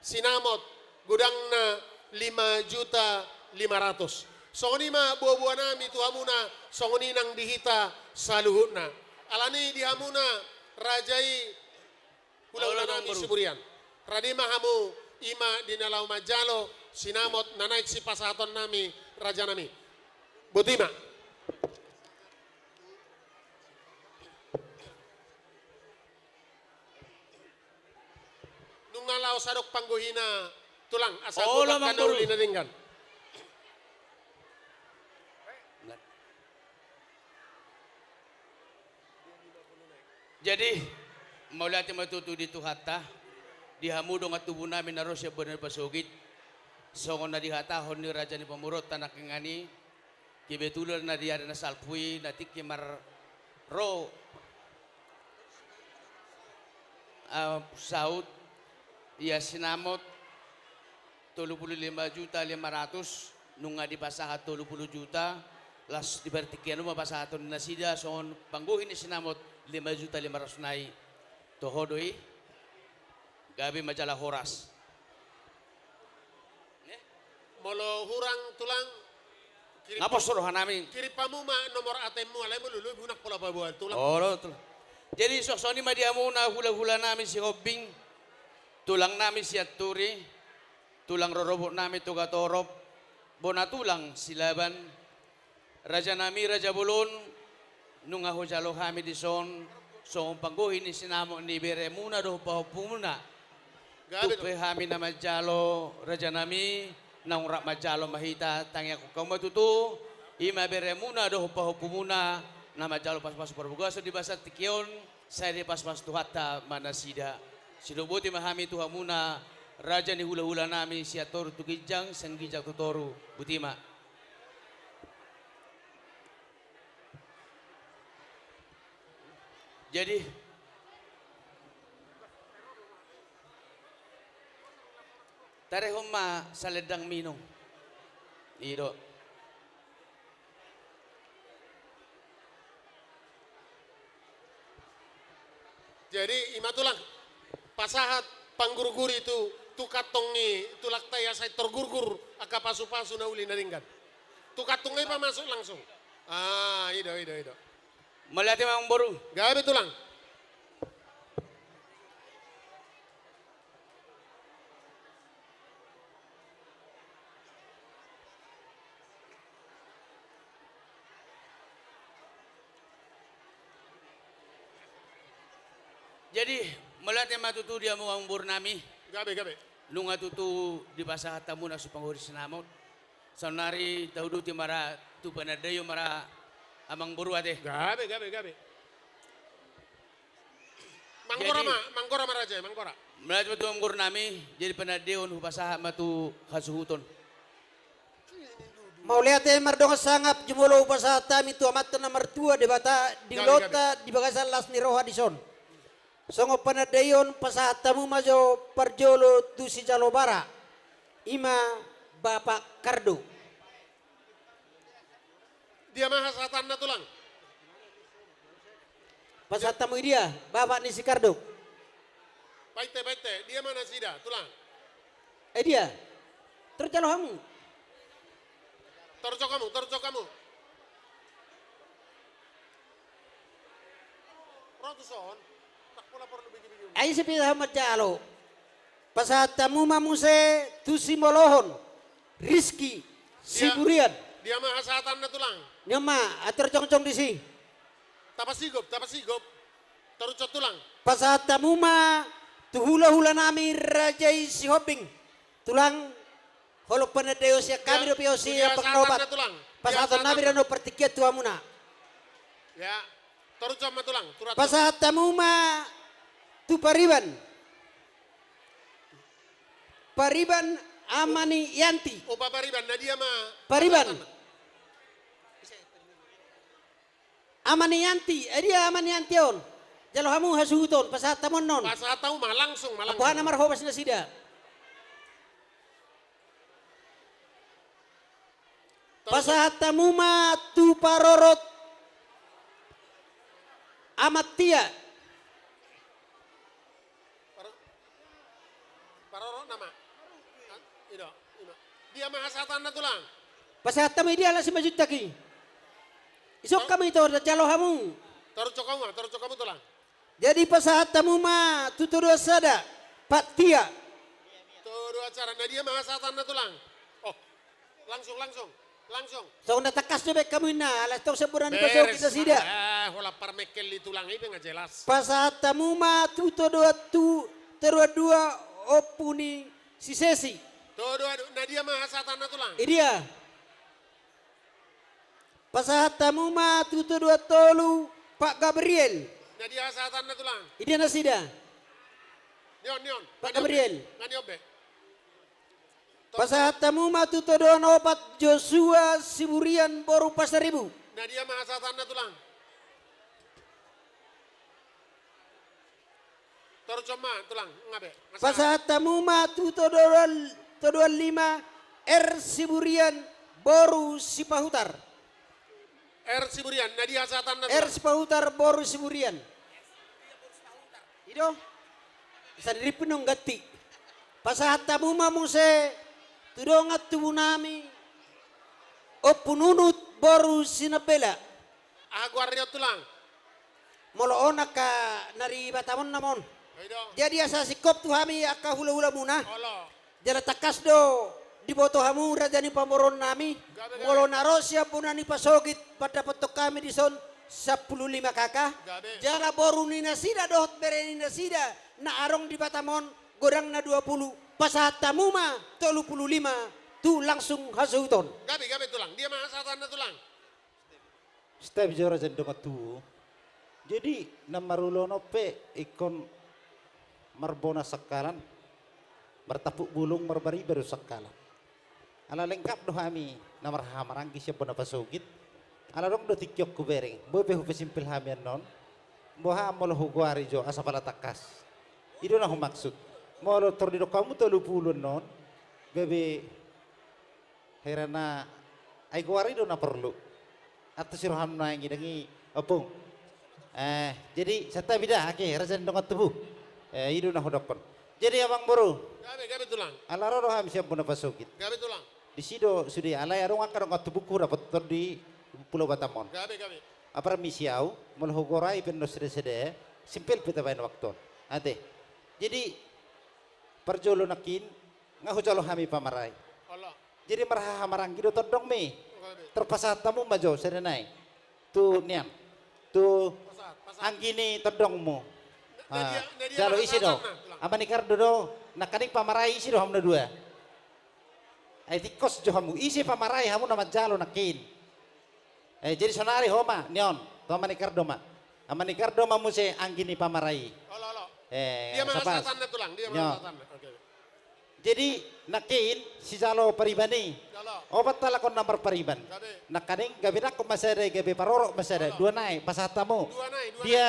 sinamot godangna lima juta lima ratus. Songon i ma boaboa nami tu hamuna, songon i nang di hita saluhutna. Alani di hamuna raja i hulahula nami Siburian. Rade ma hamu, i ma di na laho manjalo sinamot na naeng sipasahaton nami raja nami. Boti ma. Nunga laos adong panggohina tulang, asa olo, godang ma na uli na denggan. Jadi, mauliate ma tutu di Tuhanta, di hamu dongan tubu nami na ro sian bona ni pasogit, songon na dihatahon ni raja ni pamoruonta nangkiningan i, kebetulan na di ari na salpu i, na tingki mar ro, ah, saut, ia sinamot tolu pulu lima juta lima ratus, nunga dipasahat tolu pulu juta, laos di partingkian on ma pasahaton nasida songon panggohi ni sinamot lima juta lima ratus nai. Toho do i, gabe ma jala horas. Molo hurang tulang, kirim, nga pos roha nami. Kirim hamu ma nomor A T M-mu, alai molo lului unang pola paboa tulang. Olo tulang. Jadi songon i ma di hamuna hulahula nami Sihombing, tulang nami Sianturi, tulang rorobot nami Togatorop, bona tulang Silaban, raja nami raja bolon, nunga hujalo hami dison songon panggohi ni sinamot ni beremuna dohot pahompumuna. Tung pe hami na manjalo raja nami, naung rap manjalo ma hita, tangiangkon hamu ma tutu, i ma beremuna dohot pahompumuna na manjalo pasupasu parbagason di bagasan tingki on, sai dipasupasu Tuhanta ma nasida. Sidok boti ma hami tu hamuna, raja ni hulahula nami sian toru tu ginjang, sian ginjang tu toru. Boti ma. Jadi, tarehon ma salendang minum. I do. Jadi, i ma tulang, pasahat panggurguri tu, tu kantong ni tulangta i asa torgurgur angka pasupasu na uli na denggan. Tu kantong i pamasuk langsung. Ah, i do, i do, i do. Mauliate ma amangboru. Gabe tulang. Jadi, mauliate ma tutu di hamu amangboru nami. Gabe, gabe. Nunga tutu dipasahat hamuna so panggohi ni sinamot. Saonari tauduti ma ra tu panandaion ma ra amangboru ate. Gabe, gabe, gabe. Manggora ma, manggora ma raja, manggora. Mauliate ma tutu amangboru nami, jadi panandaion hupasahat ma tu hasuhuton. Mauliate mardongan sangap, jumolo hupasahat hami tu Amanta na martua Debata, di ulaonta di bagasan las ni roha dison. Songon panandaion pasahat hamu ma jo parjolo tu sijalo bara, i ma Bapak Karduk. Dia ma hasahatanna tulang? Pasahat hamu i dia, bapak ni si Karduk? Painte, painte, dia ma nasida tulang? Eh dia? Torus jalo hamu. Torus jok hamu, torus jok hamu. Ro tu son. Ai ise pe hamu manjalo. Pasahat hamu ma muse tu simolohon Rizky Siburian. Dia ma hasahatanna tulang? Dia ma, atur jongjong disi. Tapasigop, tapasigop. Torus jok tulang. Pasahat hamu ma tu hulahula nami raja i Sihombing. Tulang. Holong panandaion sian hami dope on, sian panggabean. Pasahaton nami do on partingkian tu hamuna. Ya, torus ma tulang, turat. Pasahat hamu ma tu pariban. Pariban ama ni Yanti. Opa pariban, na dia ma? Pariban. Ama ni Yanti, eh, dia ama ni Yanti on. Jalo hamu hasuhuton, pasahat hamu annon. Pasahat hamu ma, langsung ma, langsung. Ambohana marhobas nasida. Pasahat hamu ma tu parorot ama Tia. Paro-, parorot nama. Ido, ido. Dia ma hasahatanna tulang? Pasahat hamu i dia, langsung maju taki. Isok hamu ito, jalo hamu. Torus hamu ma, torus hamu tulang. Jadi pasahat hamu ma tu todoan sada, Pak Tia. Todoan sada, na dia ma hasahatanna tulang? Oh, langsung, langsung, langsung. Songon na tangkas do baen hamu inna, ala tong sian bona ni pasogit nasida. Eh, holan parmengkel ni tulang i pe nga jelas. Pasahat hamu ma tu todoan tu, todoan dua, ompu ni si Sesi. Todoan, na dia ma hasahatanna tulang? I dia. Pasahat hamu ma tu todoan tolu, Pak Gabriel. Na dia hasahatanna tulang? I dia nasida? Nion, nion. Pak Gabriel. Nga nion be. Pasahat hamu ma tu todoan opat, Joshua Siburian boru Pasaribu. Na dia ma hasahatanna tulang? Torus ma tulang, nga be. Pasahat hamu ma tu todoan, todoan lima, R Siburian boru Sipahutar. R Siburian, na dia hasahatanna tulang? R Sipahutar boru Siburian. I do. Sandiri pe nunga ganti. Pasahat hamu ma muse tu dongan tubu nami, Ompu Nunut boru Sinambela. Aha goar ni on tulang? Molo on angka na di Batam on nama on. Jadi asa singkop tu hami angka hulahulamuna. Olo. Jala tangkas do diboto hamu raja ni pamoruon nami. Gabe, gabe. Molo na ro sian bona ni pasogit mandapothon hami dison sampulu lima K K. Gabe. Jala boru ni nasida dohot bere ni nasida na adong di Batam on godangna dua pulu. Pasahat hamu ma tolu pulu lima tu langsung hasuhuton. Gabe, gabe tulang. Dia ma hasahatanna tulang? Step jo raja ni dongan tubu. Jadi na marulaon on pe ingkon marbona sangkalan, martampuk bulung, marbariba do sangkalan. Ala lengkap do hami na marhahamaranggi sian bona pasogit. Ala adong do tingki on hubereng, boi pe hupasimpel hami annon. Boha molo hugoari jo asa pala tangkas. I do na humaksud. Molo tor didok hamu tolu pulu annon, gabe Hera na, ai goar i do na porlu. Antusi roham nuaeng i dang i, Ompung. Eh, jadi santabi da, ake, raja ni dongan tubu. Eh, i do na hudokkon. Jadi amang boru. Gabe, gabe tulang. Ala ro do hami sian bona pasogit. Gabe tulang. Disi do sude, alai adong angka dongan tubungku dapothon di Pulo Batam on. Gabe, gabe. Apala misi au, molo hugorai pe annon sada-sada, simpel pe tabaen waktu on. Ate. Jadi, parjolo nangkin, nga hujalo hami pamarai. Olo. Jadi marhahamaranggi do tondongmi. Gabe. Tor pasahat hamu ma jo sada nai. Tu nian. Tu pasahat, pasahat. Anggi ni tondongmu. Na, na dia, na dia jalo isi do. Ama ni Kardo do. Nangkaning pamarai isi do hamu na dua. Ai tingkos jo hamu. Isi pamarai hamu na manjalo nangkin. Eh, jadi sonari ho ma, nion, tu ama ni Kardo ma. Ama ni Kardo ma muse anggi ni pamarai. Olo, olo. Eh, dia ma hasahatanna tulang, dia ma hasahatanna. Oke. Jadi, nangkin, sijalo pariban i. Jalo. Opat halak on na marpariban. Gabe. Nangkaning, gabe nangkok ma sada, gabe parorot ma sada. Olo. Dua nai, pasahat hamu. Dua nai, dua nai. Dia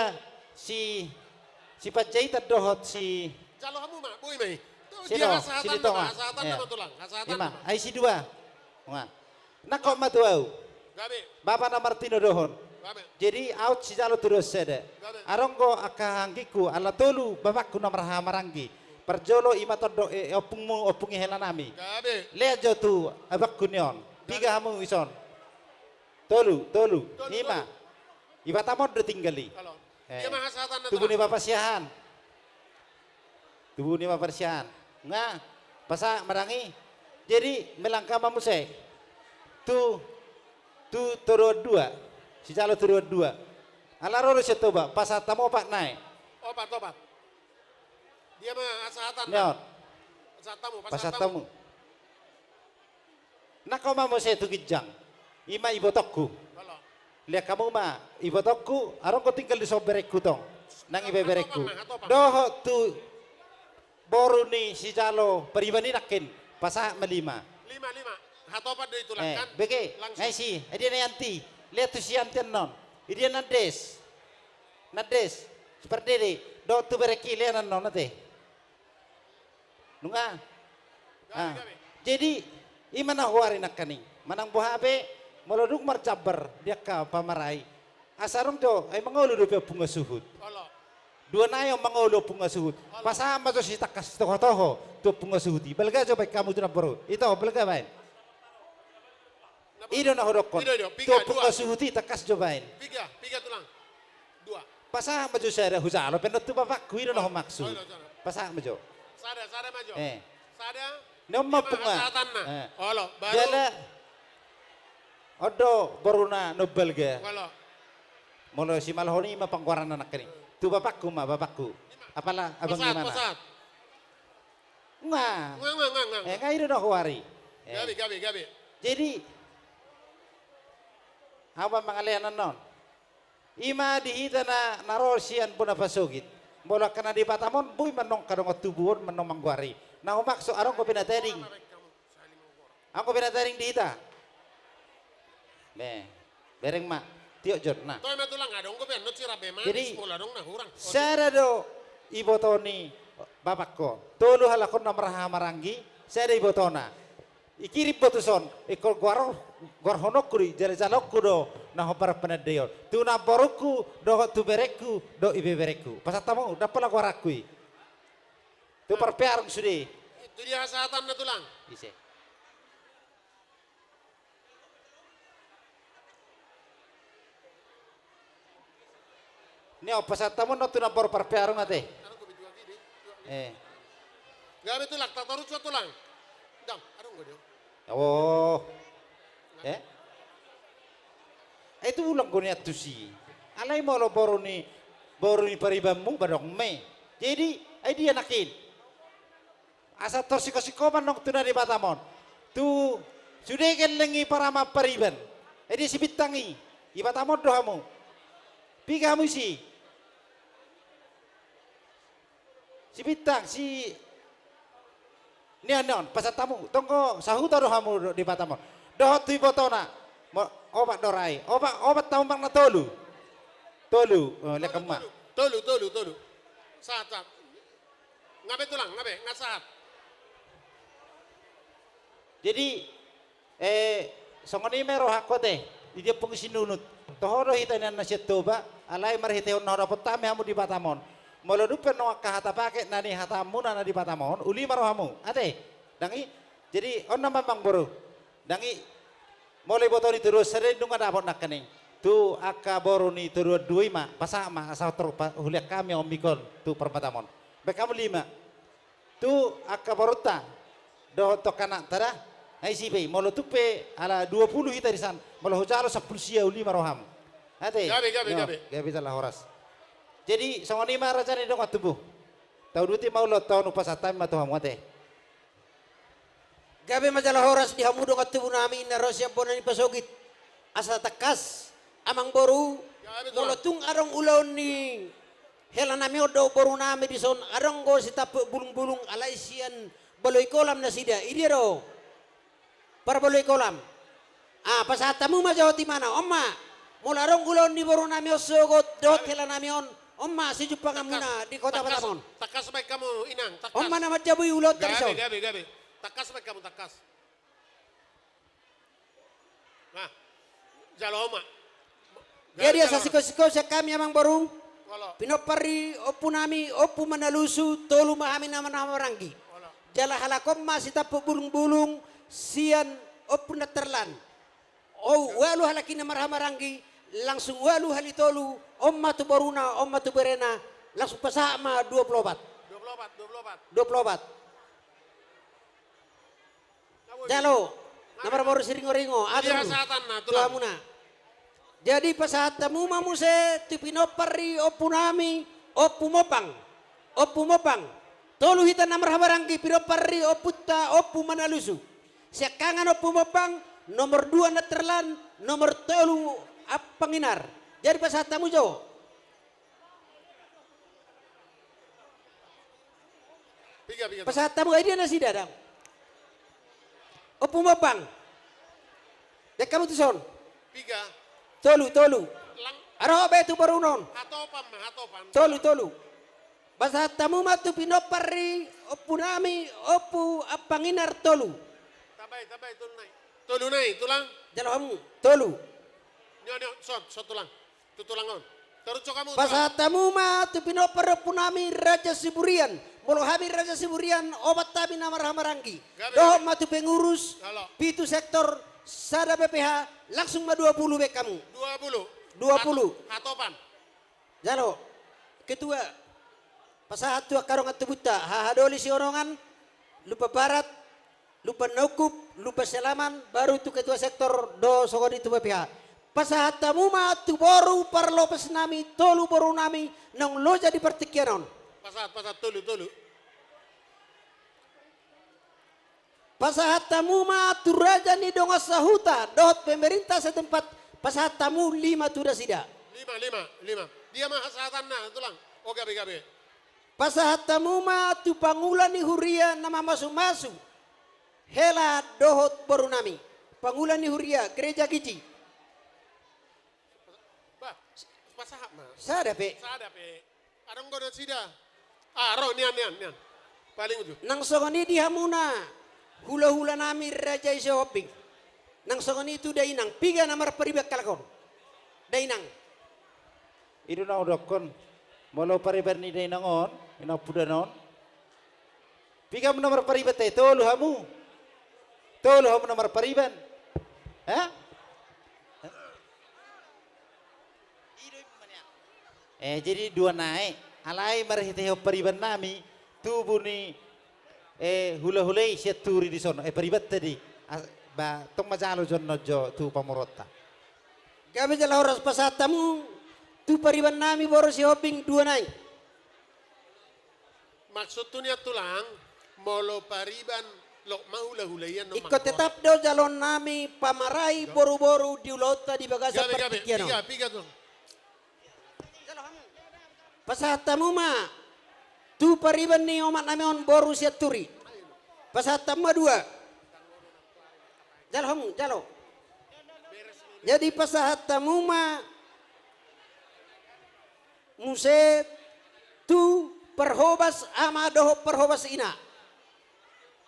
si, si Panjaitan dohot si. Jalo hamu ma, boi ma i. Dia hasahatanna ma, hasahatanna ma tulang. Hasahatanna ma. Ima, ai si dua. Nga. Nangkok ma tu au. Gabe. Bapa na martinodohon. Gabe. Jadi aut sijalo tu dos sada. Gabe. Adong do angka anggingku, ala tolu bapakku na marhahamaranggi. Parjolo ima tondong, eh, ompungmu, ompung ni helanami. Gabe. Lea jo tu abangku nion. Gabe. Piga hamu ison? Tolu, tolu. Tolu, ima. Tolu. Iba tamon do tinggal i. Halo. Eh, dia ma hasahatanna tubu ni Bapa Siahaan. Tubu ni Bapa Siahaan. Nga, pasahat ma dang i. Jadi, melangkah ma muse. Tu, tu todoan dua. Sijalo todoan dua. Ala ro do sian Toba, pasahat hamu opat nai. Opat, opat. Dia ma hasahatanna. Nion. Pasahat hamu, pasahat hamu. Pasahat hamu. Nangkok ma muse tu ginjang. I ma ibotongku. Lean hamu ma ibotongku, adong do tinggal dison berengku tong. Nang ibeberengku. Dohot tu boru ni sijalo pariban i nangkin. Pasahat ma lima. Lima, lima. Hatopan do i tulang. Eh, kan? Bege. Langsung. Ngai si, eh, dia na Yanti. Lean tu si Yanti annon. Idia Nandes. Nandes. Si Pardede. Dohot tu berengki lean annon ate. Nunga. Gabe, ah, gabe. Jadi, i ma na huari nangkaning. Manang boha pe, molo dung marjambar, di angka pamarai. Asa dung jo, ai mangolu dope ompung na suhut. Olo. Dua nai on mangolu ompung na suhut. Olo. Pasahat ma jo sitangkas toho-toho, tu ompung na suhut i. Balga jo baen hamu tu namboru. Ito, balga baen. I do na hudokkon. I do, i do. Piga, dua. Tu ompung na suhut i tangkas jo baen. Piga, piga tulang. Dua. Pasahat ma jo sada hujalo pe annon tu bapakku, i do na humaksud. Oh, i do, sada. Pasahat ma jo. Sada, sada ma jo. Eh. Sada. Ni on ma ompung na. Lima hasahatanna. Eh. Olo, baru. Jala on do boruna na umbalga. Olo. Molo simalhon i ma panggoaranna nangkaning. Tu bapakku ma, bapakku. Apala abang. Pasahat, imana. Pasahat. Nga. Nga, nga, nga, nga. Eh, nga i do na huari. Eh. Gabe, gabe, gabe. Jadi, au ma mangalean annon. I ma di hita na, na ro sian bona pasogit. Molo angka na di Batam on, boi ma annon angka dongan tubu on ma annon manggoari. Na humaksud adong dope na tading. Adong dope na tading di hita. Be, bereng ma. Tiok jo, nah. Toe ma tulang, adong dope annon sirap be manis. Jadi, molo adong na hurang. Sada do iboto ni bapakko. Tolu halak on na marhahamaranggi, sada ibotona. Ikirim botus on, ingkon goar, goarhononku do i, jala jaloonku do na hombar panandaion. Tu namborungku, dohot tu berengku, dohot ibeberengku. Pasahat hamu, ndang pola goaranku i. Tu parpearung sude. Tu dia hasahatanna tulang? Ise. Ni on pasahat hamu annon tu namboru parpearung ate. Eh. Gabe tulang, tatorus ma tulang. Dam, adong do dia. Oh. Eh? Eh, itu ulang goni antusi. Alai molo boru ni, boru ni paribanmu badong me. Jadi, ai dia nangkin. Asa tor singko-singko ma annon tu na di Batam on. Tu sude gelleng i parama pariban. Edi si Bintang i. Di Batam on do hamu. Piga hamu isi? Si Bintang, si. Ni on, ni on, pasahat hamu. Tonggo sahuta do hamu di Batam on. Dohot tu ibotona. Mo-, opat do ra i. Opat, opat hamu manang na tolu. Tolu. Oh, lean hamu ma. Tolu, tolu, tolu. Sahat, sahat. Nga be tulang, nga be, nga sahat. Jadi, eh, songon i ma rohangku ate, di dia ompung Sinunut. Toho do hita nian na sian Toba, alai marhitehon na hudapot hami hamu di Batam on. Molo dung pe annon angka hata paket na nihatamuna na di Batam on, uli ma rohamu. Ate, ndang i, jadi on nama amangboru. Ndang i, molo iboto ni toruan sada i nunga dapot nangkaning. Tu angka boru ni toruan dua i ma, pasahat ma, asa tor pa-, hulean hami ombikon, tu parmatamon. Baen hamu lima. Tu angka borunta. Dohot tu angka anakta da. Nga isi pe i, molo tung pe ala dua pulu hita di san. Molo hujalo sampulu sia uli ma roham. Ate? Gabe, gabe, gabe. Gabe jala horas. Jadi, songon i ma raja ni dongan tubu. Tauduti ma ulaonta on, hupasahat hami ma tu hamu ate. Gabe ma jala horas di hamu dongan tubu nami na ro sian bona ni pasogit. Asa tangkas, amangboru, molo tung adong ulaon ni hela nami on dohot boru nami dison, adong do sitampuk bulung-bulung alai sian Baloi Kolam nasida, i dia do. Parbaloi Kolam. Ah, pasahat hamu ma jo tu imana, on ma. Molo adong ulaon ni boru nami on sogot, dohot hela nami on, on ma sijumpanganmuna di kota Batam on. Tangkas baen hamu inang, tangkas. On ma na manjabui ulaonta dison. Gabe, gabe, gabe. Tangkas baen hamu, tangkas. Nah, jalo ma. Jadi asa singko-singko sian hami amangboru. Pinompar ni ompu nami, Ompu Manalusu, tolu ma hami na marhahamaranggi. Jala halak on ma sitampuk bulung-bulung sian Ompu Nantarlan. O, ualu halak i na marhahamaranggi, langsung ualu hali tolu, on ma tu boruna, on ma tu berena, langsung pasahat ma dua pulu opat. Dua pulu opat, dua pulu opat. Dua pulu opat. Jalo, na marboru Siringo-ringo, atur tu hamuna. Jadi pasahat hamu ma muse tu pinompar ni ompu nami, Ompu Mopang. Ompu Mopang. Tolu hita na marhahamaranggi, pinompar ni ompunta, Ompu Manalusu. Siangkangan Ompu Mombang, nomor dua Nanterlan, nomor tolu Ampanginar. Jadi pasahat hamu jo. Piga, piga, pasahat hamu, ai dia nasida dang. Ompu Mombang. Dek hamu tuson. Piga. Tolu, tolu. Lang. Aro be tu borunon. Hatopan ma, hatopan. Tolu, tolu. Pasahat hamu ma tu pinompar ni ompunami, Ompu Ampanginar tolu. Tambai, tambai, tolu nai. Tolu nai, tulang. Jalo hamu, tolu. Nio, nio, son, son tulang. Tu tulang on. Tarucok hamu, tulang. Pasahat hamu ma tu pinompar ni ompunami Raja Siburian. Molo hami Raja Siburian, opat hami na marhahamaranggi. Gabe, gabe. Dohot ma tu pengurus, jalo, pitu sektor, sada P P H, langsung ma dua puluh be hamu. Dua puluh. Dua puluh. Hato-, hatopan. Jalo, ketua, pasahat tu angka dongan tubunta, haha doli Sionongan, Lumban Barat, Lumban Naungkup, Lumban Sialaman, baru tu ketua sektor, do songon i tu P P H. Pasahat hamu ma tu boru parlopesnami, tolu borunami, naung loja di partingkian on. Pasahat, pasahat, tolu, tolu. Pasahat hamu ma tu raja ni dongan sahuta, dohot pemerintah setempat, pasahat hamu lima tu nasida. Lima, lima, lima. Dia ma hasahatanna, tulang. O, gabe, gabe. Pasahat hamu ma tu pangula ni huria na mamasumasu hela dohot borunami. Pangula ni huria, Gereja Giji. Bah, pasahat ma. Sada pe. Sada pe. Adong do nasida. Ah, ro, nian, nian, nian. Paling ujung. Nang songon i di hamuna, hulahulanami Raja i Sihombing. Nang songon i tu dainang, piga na marpariban halak on. Dainang. I do na hudokkon, molo pariban ni dainang on, i na pudan on. Piga hamu na marpariban te, tolu hamu. Tolu hamu na marpariban. Hah? Eh, jadi dua nai. Alai marhitehon paribannami, tubu ni, eh, hulahula i Sianturi dison. Eh, paribanta do i. As-, ba, tong ma jalo jo annon jo tu pamoruonta. Gabe jala horas pasahat hamu, tu paribannami boru Sihombing dua nai. Maksudhu nian tulang, molo pariban, loas ma hulahula i annon. Ingkon tetap do jaloonnami pamarai boruboru di ulaonta di bagasan partingkian on. Gabe, gabe. Piga, piga tulang. Pasahat hamu ma, tu pariban ni omaknami on boru Sianturi. Pasahat hamu ma dua. Jalo hamu, jalo. Jadi pasahat hamu ma, muse tu parhobas ama dohot parhobas ina.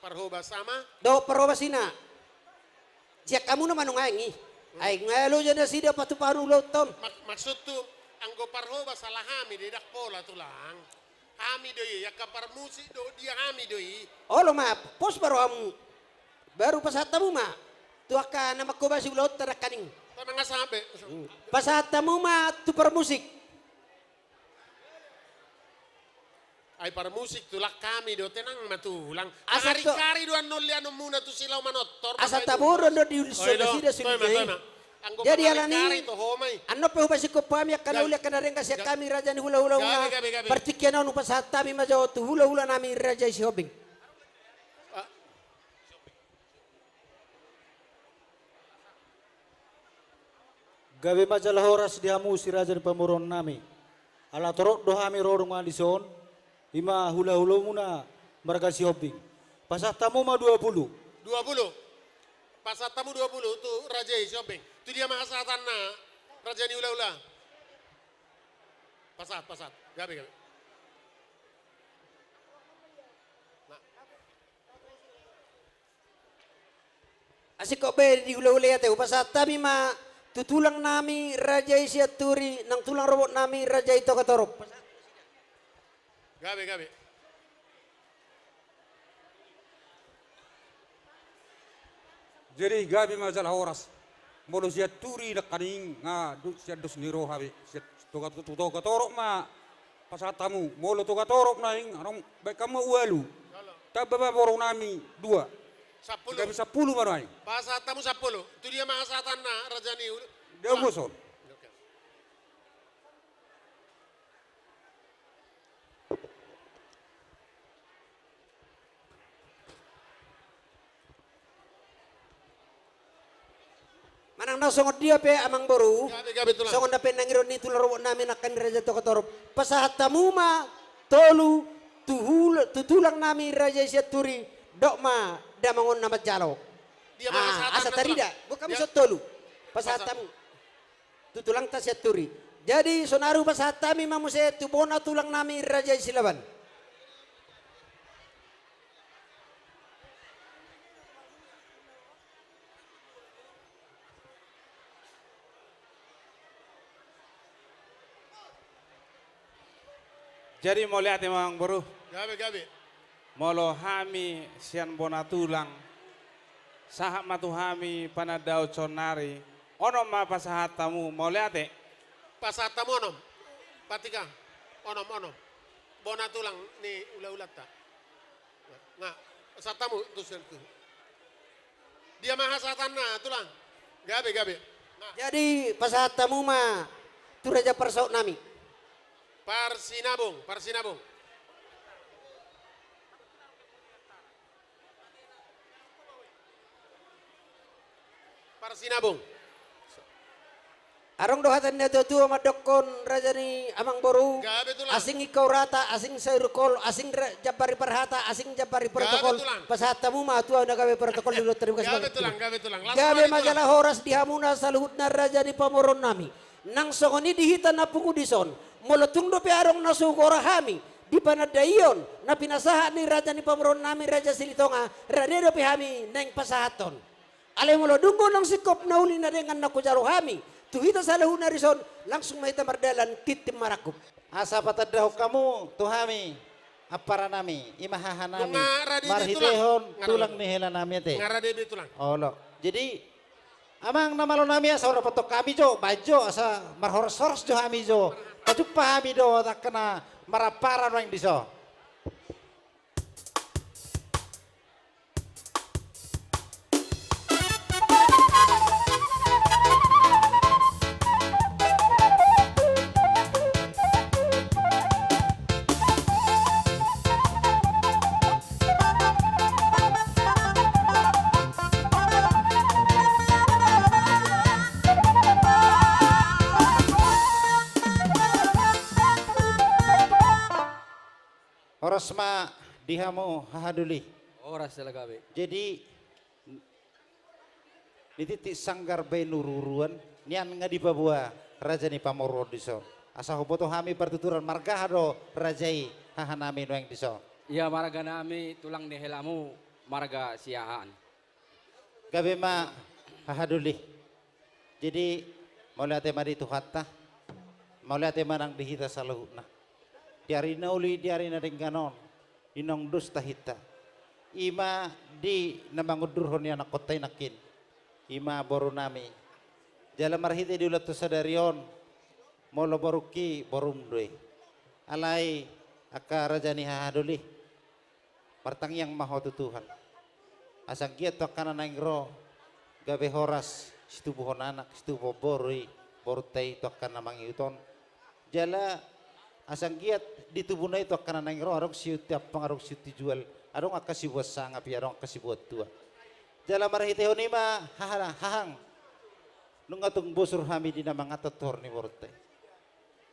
Parhobas ama. Dohot parhobas ina. Sian hamuna ma nuaeng i. Hmm. Ai nga loja nasida patupaon ulaonta on. Mak-, maksudhu, anggo parhobas ala hami do i, ndang pola tulang. Hami do i, angka parmusik do dia hami do i. Olo ma, pos ma rohamu. Baru pasahat hamu ma tu angka na manghobasi ulaonta nangkaning. Tama nga sampe. Hmm. Pasahat hamu ma tu parmusik. Ai parmusik tulang hami do, tenang ma tulang. Asa to- Ari-ari do annon lianonmuna tu Silau Manortor. Asa taboru annon di ulaon nasida sude. Jadi alani i, annon pe hupasingkop hami angka na uli angka na denggan sian hami raja ni hulahula. Gabe, gabe, gabe. Partingkian on hupasahat hami ma jo tu hulahulanami Raja i Sihombing. Ah. Gabe ma jala horas di hamu si raja ni pamoruonnami. Ala torop do hami ro dongan dison, i ma hulahulamuna marga Sihombing. Pasahat hamu ma dua puluh. Dua puluh. Pasahat hamu dua puluh tu raja i Sihombing. Tu dia ma hasahatanna, raja ni hulahula? Pasahat, pasahat. Gabe, gabe. Nah. Asing kok be di hulahula i ate, hupasahat hami ma tu tulangnami raja i Sianturi nang tulang robotnami raja i Togatorop. Gabe, gabe. Jadi gabe ma jala horas. Molo Sianturi nangkaning nga do-, sian dos ni roha be. Sian Toga-, Togatorop ma pasahat hamu. Molo Togatorop naeng, adong baen hamu ma ualu. Tamba ma borunami dua. Sampulu. Gabe sampulu ma naeng. Pasahat hamu sampulu. Tu dia ma hasahatanna raja ni ul-, dia ma son. Oke. Songon dia pe amang boru, gabe, gabe tulang. Songon na pinangido ni tulang rorobot nami nangkin raja Tokatorop, pasahat hamu ma tolu tu hul-, tu tulang nami raja Sianturi, dok ma damang on na manjalo. Dia ma, ah, pasahat asa na tarida, tulang. Bukan dia, misot tolu. Pasahat pasa- hamu. Tu tulangta Sianturi. Jadi, sonari pasahat hami ma muse tu bona tulang nami raja Silaban. Jadi mauliate ma amang boru. Gabe, gabe. Molo hami sian bona tulang, sahat ma tu hami panandaon sonari, onom ma pasahat hamu, mauliate. Pasahat hamu onom. Patika. Onom, onom. Bona tulang ni hula-hulanta. Nga, pasahat hamu tu sian tu. Dia ma hasahatanna, tulang. Gabe, gabe. Nga. Jadi, pasahat hamu ma tu raja parsaut nami. Parsinabung, Parsinabung. Parsinabung. Adong do hata ni natua-tua mandokkon raja ni amang boru. Gabe tulang. Asing ingkau rata, asing saurkol, asing ra-, jambar ni parhata, asing jambar ni protokol. Gabe tulang. Pasahat hamu ma tu ahu na gabe protokol di dokter di bekas. Gabe tulang, gabe tulang. Langsung gabe ma tulang. Jala horas di hamuna saluhutna raja ni pamoruon nami. Nang songon i di hita na pungu dison. Molo tung dope adong na so hugora hami di panandaion na pinasahat ni raja ni pamoruon nami raja Silitonga, rade dope hami naeng pasahathon. Alai molo dung do nang singkop na uli na denggan na hujalo hami tu hita saluhutna dison, langsung ma hita mardalan tintin marangkup. Asa patandahon hamu tu hami ampara nami, i ma haha nami, nunga rade be tulang. Marhitehon tulang ni hela nami ate. Nunga rade be tulang. Olo. Jadi, amang na malo nami, asa hudapothon hami jo, baen jo, asa marhoras-horas jo hami jo. Pajumpa hami do tu angka na marampara nuaeng dison. Horas ma di hamu haha doli. Horas jala gabe. Jadi, ni tintin sanggar baen uru-uruan, nian nga dipaboa raja ni pamoruon dison. Asa huboto hami partuturan, marga aha do raja i haha nami nuaeng dison? Ia marga nami tulang ni helamu marga Siahaan. Gabe ma haha doli. Jadi, mauliate ma di Tuhanta, mauliate ma nang di hita saluhutna. Di ari na uli, di ari na denggan on, di naung dos tahinta. I ma di na mangundurhon ni anakkonta i nangkin. I ma boru nami. Jala marhite di ulaonta sadari on, molo borungki, borum do i. Alai, angka raja ni haha doli. Martangiang ma ho tu Tuhan. Asa anggiat tu angka na naeng ro, gabe horas, situbuhon anak, situbuhon boru i, borunta i tu angka na mangihut on. Jala, asa anggiat di tubuna i tu angka na naeng ro, adong siunti ampang, adong siunti jual, adong angka sibuat sangap i, adong angka sibuat tua. Jala marhitehon i ma, haha, hahang. Nunga tung bosur hami di na manganhon tuhor ni borunta i.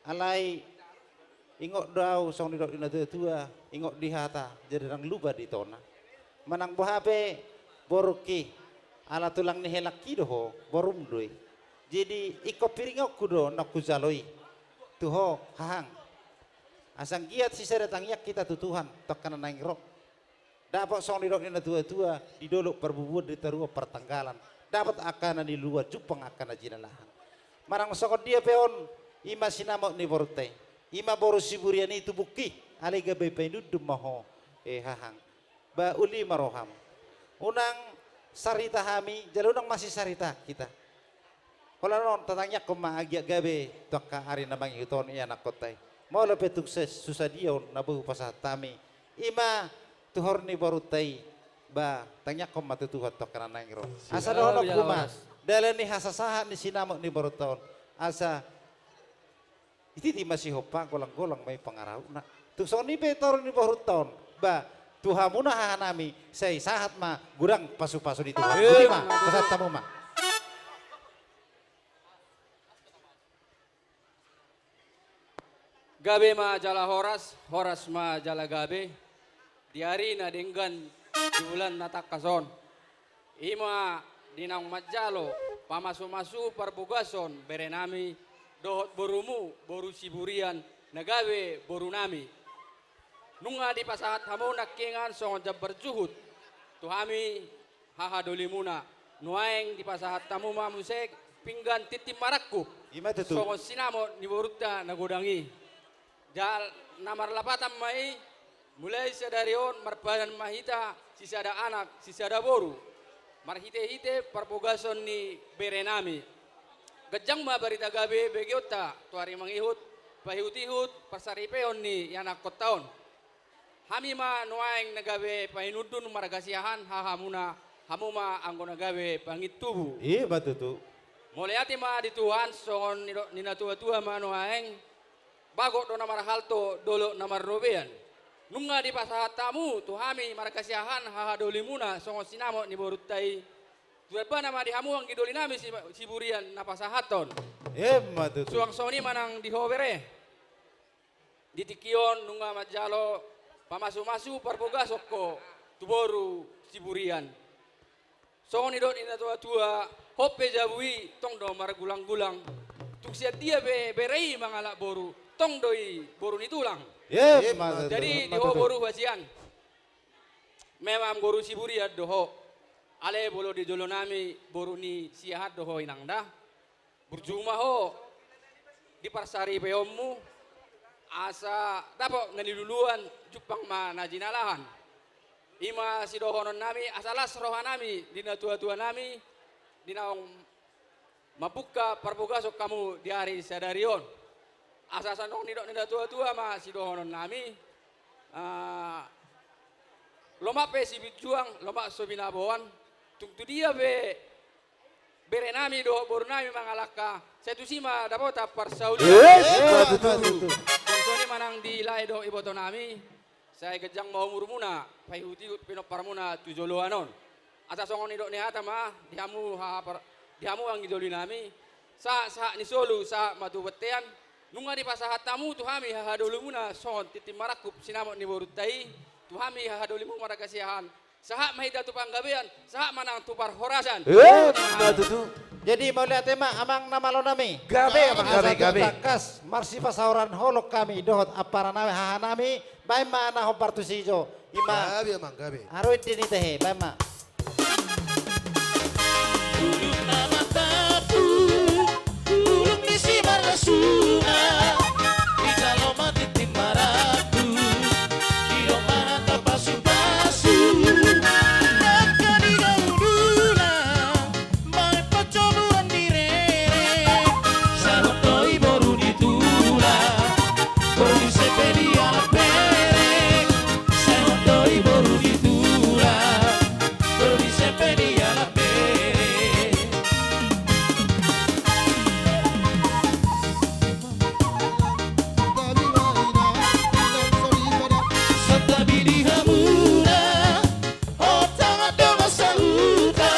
Alai, ingot do ahu songon nidok ni natua-tua, ingot di hata, jadi ndang lupa di tona. Manang boha pe, borungki, ala tulang ni helangki do ho, borum do i. Jadi, ingkon piringonku do, naung hujalo i. Tu ho, hahang. Asa anggiat sisada tangiang hita tu Tuhan, tu angka na naeng ro. Dapot songon nidok ni natua-tua, di dolok parbubuan, di toruan partanggalan. Dapot angka na niluluan, jumpang angka na jinalahan. Manang songon dia pe on, i ma sinamot ni borunta i. I ma boru Siburian i tubungki, alai gabe painundun ma ho, e hahang. Ba uli ma roham. Unang sarita hami, jala unang masisarita hita. Holan on, tatangiangkon ma anggiat gabe tu angka ari na mangihut on i anakkonta i. Molo pe tung se-, susa dia on na boi hupasahat hami. I ma tuhor ni borunta i, ba, tangiangkon ma tu Tuhan tu angka na naeng ro. Asa dohononku ma, dalan ni hasasahat ni sinamot ni borunta on. Asa, i titi ma sihompa, golang-golang ma i pangarahutna. Tung songon i pe toru ni borunta on. Ba, tu hamuna haha nami, sai sahat ma godang pasu-pasu ni Tuhan. Boti ma, pasahat hamu ma. Gabe ma jala horas, horas ma jala gabe. Di ari na denggan, di bulan na tangkas on, i ma di naung manjalo pamasu-masu parbogason berenami dohot borumu, boru Siburian, na gabe borunami. Nunga dipasahat hamu nangkingan songon jambar juhut tu hami hahadolimuna. Nuaeng dipasahat hamu ma muse pinggan tintin marangkup. I ma tutu. Songon sinamot ni borunta na godang i. Jala na marlapatan ma i, mulai sadari on marpadan ma hita sisada anak, sisada boru, marhite-hite parbogason ni berenami. Ganjang ma barita gabe begeonta tu ari mangihut, paihut-ihut parsaripeon ni ianakkonta on. Hami ma nuaeng na gabe painundun marga Siahaan hahamuna, hamu ma anggo na gabe pangintubu. I ma tutu. Mauliate ma di Tuhan, songon nidok ni natua-tua ma nuaeng, bagot do na marhalto, dolok na marrobean. Nunga dipasahat hamu tu hami marga Siahaan hahadolimuna songon sinamot ni borunta i. Tu Debata ma di hamu anggidolinami Si-, Siburian na pasahathon. I ma tutu. Suang songon i ma nang di ho bere. Di tingki on nunga manjalo pamasu-masu parbogason ho tu boru Siburian. Songon nidok ni natua-tua, hot pe jabu i tong do margulang-gulang. Tung sian dia pe bere i mangalap boru, tong do i boru ni tulang. I ma tutu. Jadi di ho boru hasian, memang boru Siburian do ho. Alai molo di jolonami boru ni Siahaan do ho inang da. Burju ma ho di parsaripeonmu, asa dapot na niluluan, jumpang ma na jinalahan. I ma sidohononnami, asa las rohanami di natua-tuanami di naung mambuka parbogason hamu di ari sadari on. Asa songon nidok ni natua-tua ma sidohononnami, ah, lomak pe sibinjuang, lomak so binaboan, tung tu dia pe berenami dohot borunami mangalangka, sai tusi ma dapotan parsaulian. Yes, betul. Songon i ma nang di lae dohot ibotonami, sai ganjang ma umurmuna, paihut-ihut pinomparmuna tu joloan on. Asa songon nidok ni hata ma di hamu haha par-, di hamu anggidolinami, sahat-sahat ni solu, sahat ma tu bontean. Nunga dipasahat hamu tu hami hahadolimuna songon tintin marangkup sinamot ni borunta i, tu hami hahadolimuna marga Siahaan. Sahat ma hita tu panggabean, sahat ma nang tu parhorasan. Eh, ima tutu. Jadi mauliate ma amang na malonami. Gabe, amang, gabe, gabe. Tangkas marsipasaoran holong hami dohot amparanami, hahanami, baen ma na hombar tusi jo. Ima. Gabe, amang, gabe. Aruin di ni tehe, baen ma. Bulung na martampuk, bulung ni simarlasuna, dijalo ma tintin marangkup, didok ma hata pasu-pasu, angka di gaudula, baen pancobuan ni rere, sai hot do i boru ni tulang, boru ni sempe dialap bere, sai hot do i boru ni tulang. Santabi di hamuna, hot tangan dongan sahuta,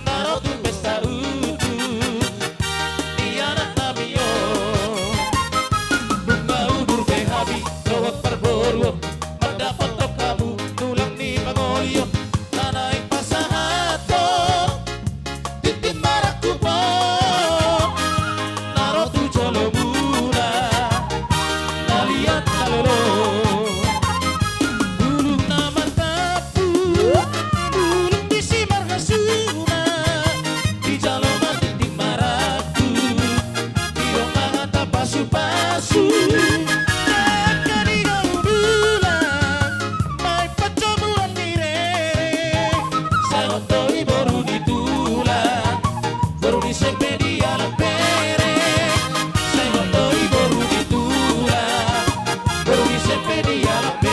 na ro tu pesta utu. Di anaknami on, nunga udur pe hami dohot parboruon, mandapothon hamu tulang ni pangolion, na naeng pasahathon tintin marangkup on, na ro tu jolomuna, na liat na lolo. Bulung na martampuk, bulung ni simarlasuna, dijalo ma tintin marangkup, didok ma hata pasu-pasu, angka di gaudula, baen pancobuan ni rere, sai hot do i boru ni tulang, boru ni sempe dialap bere, sai hot do i boru ni tulang, boru ni sempe dialap bere.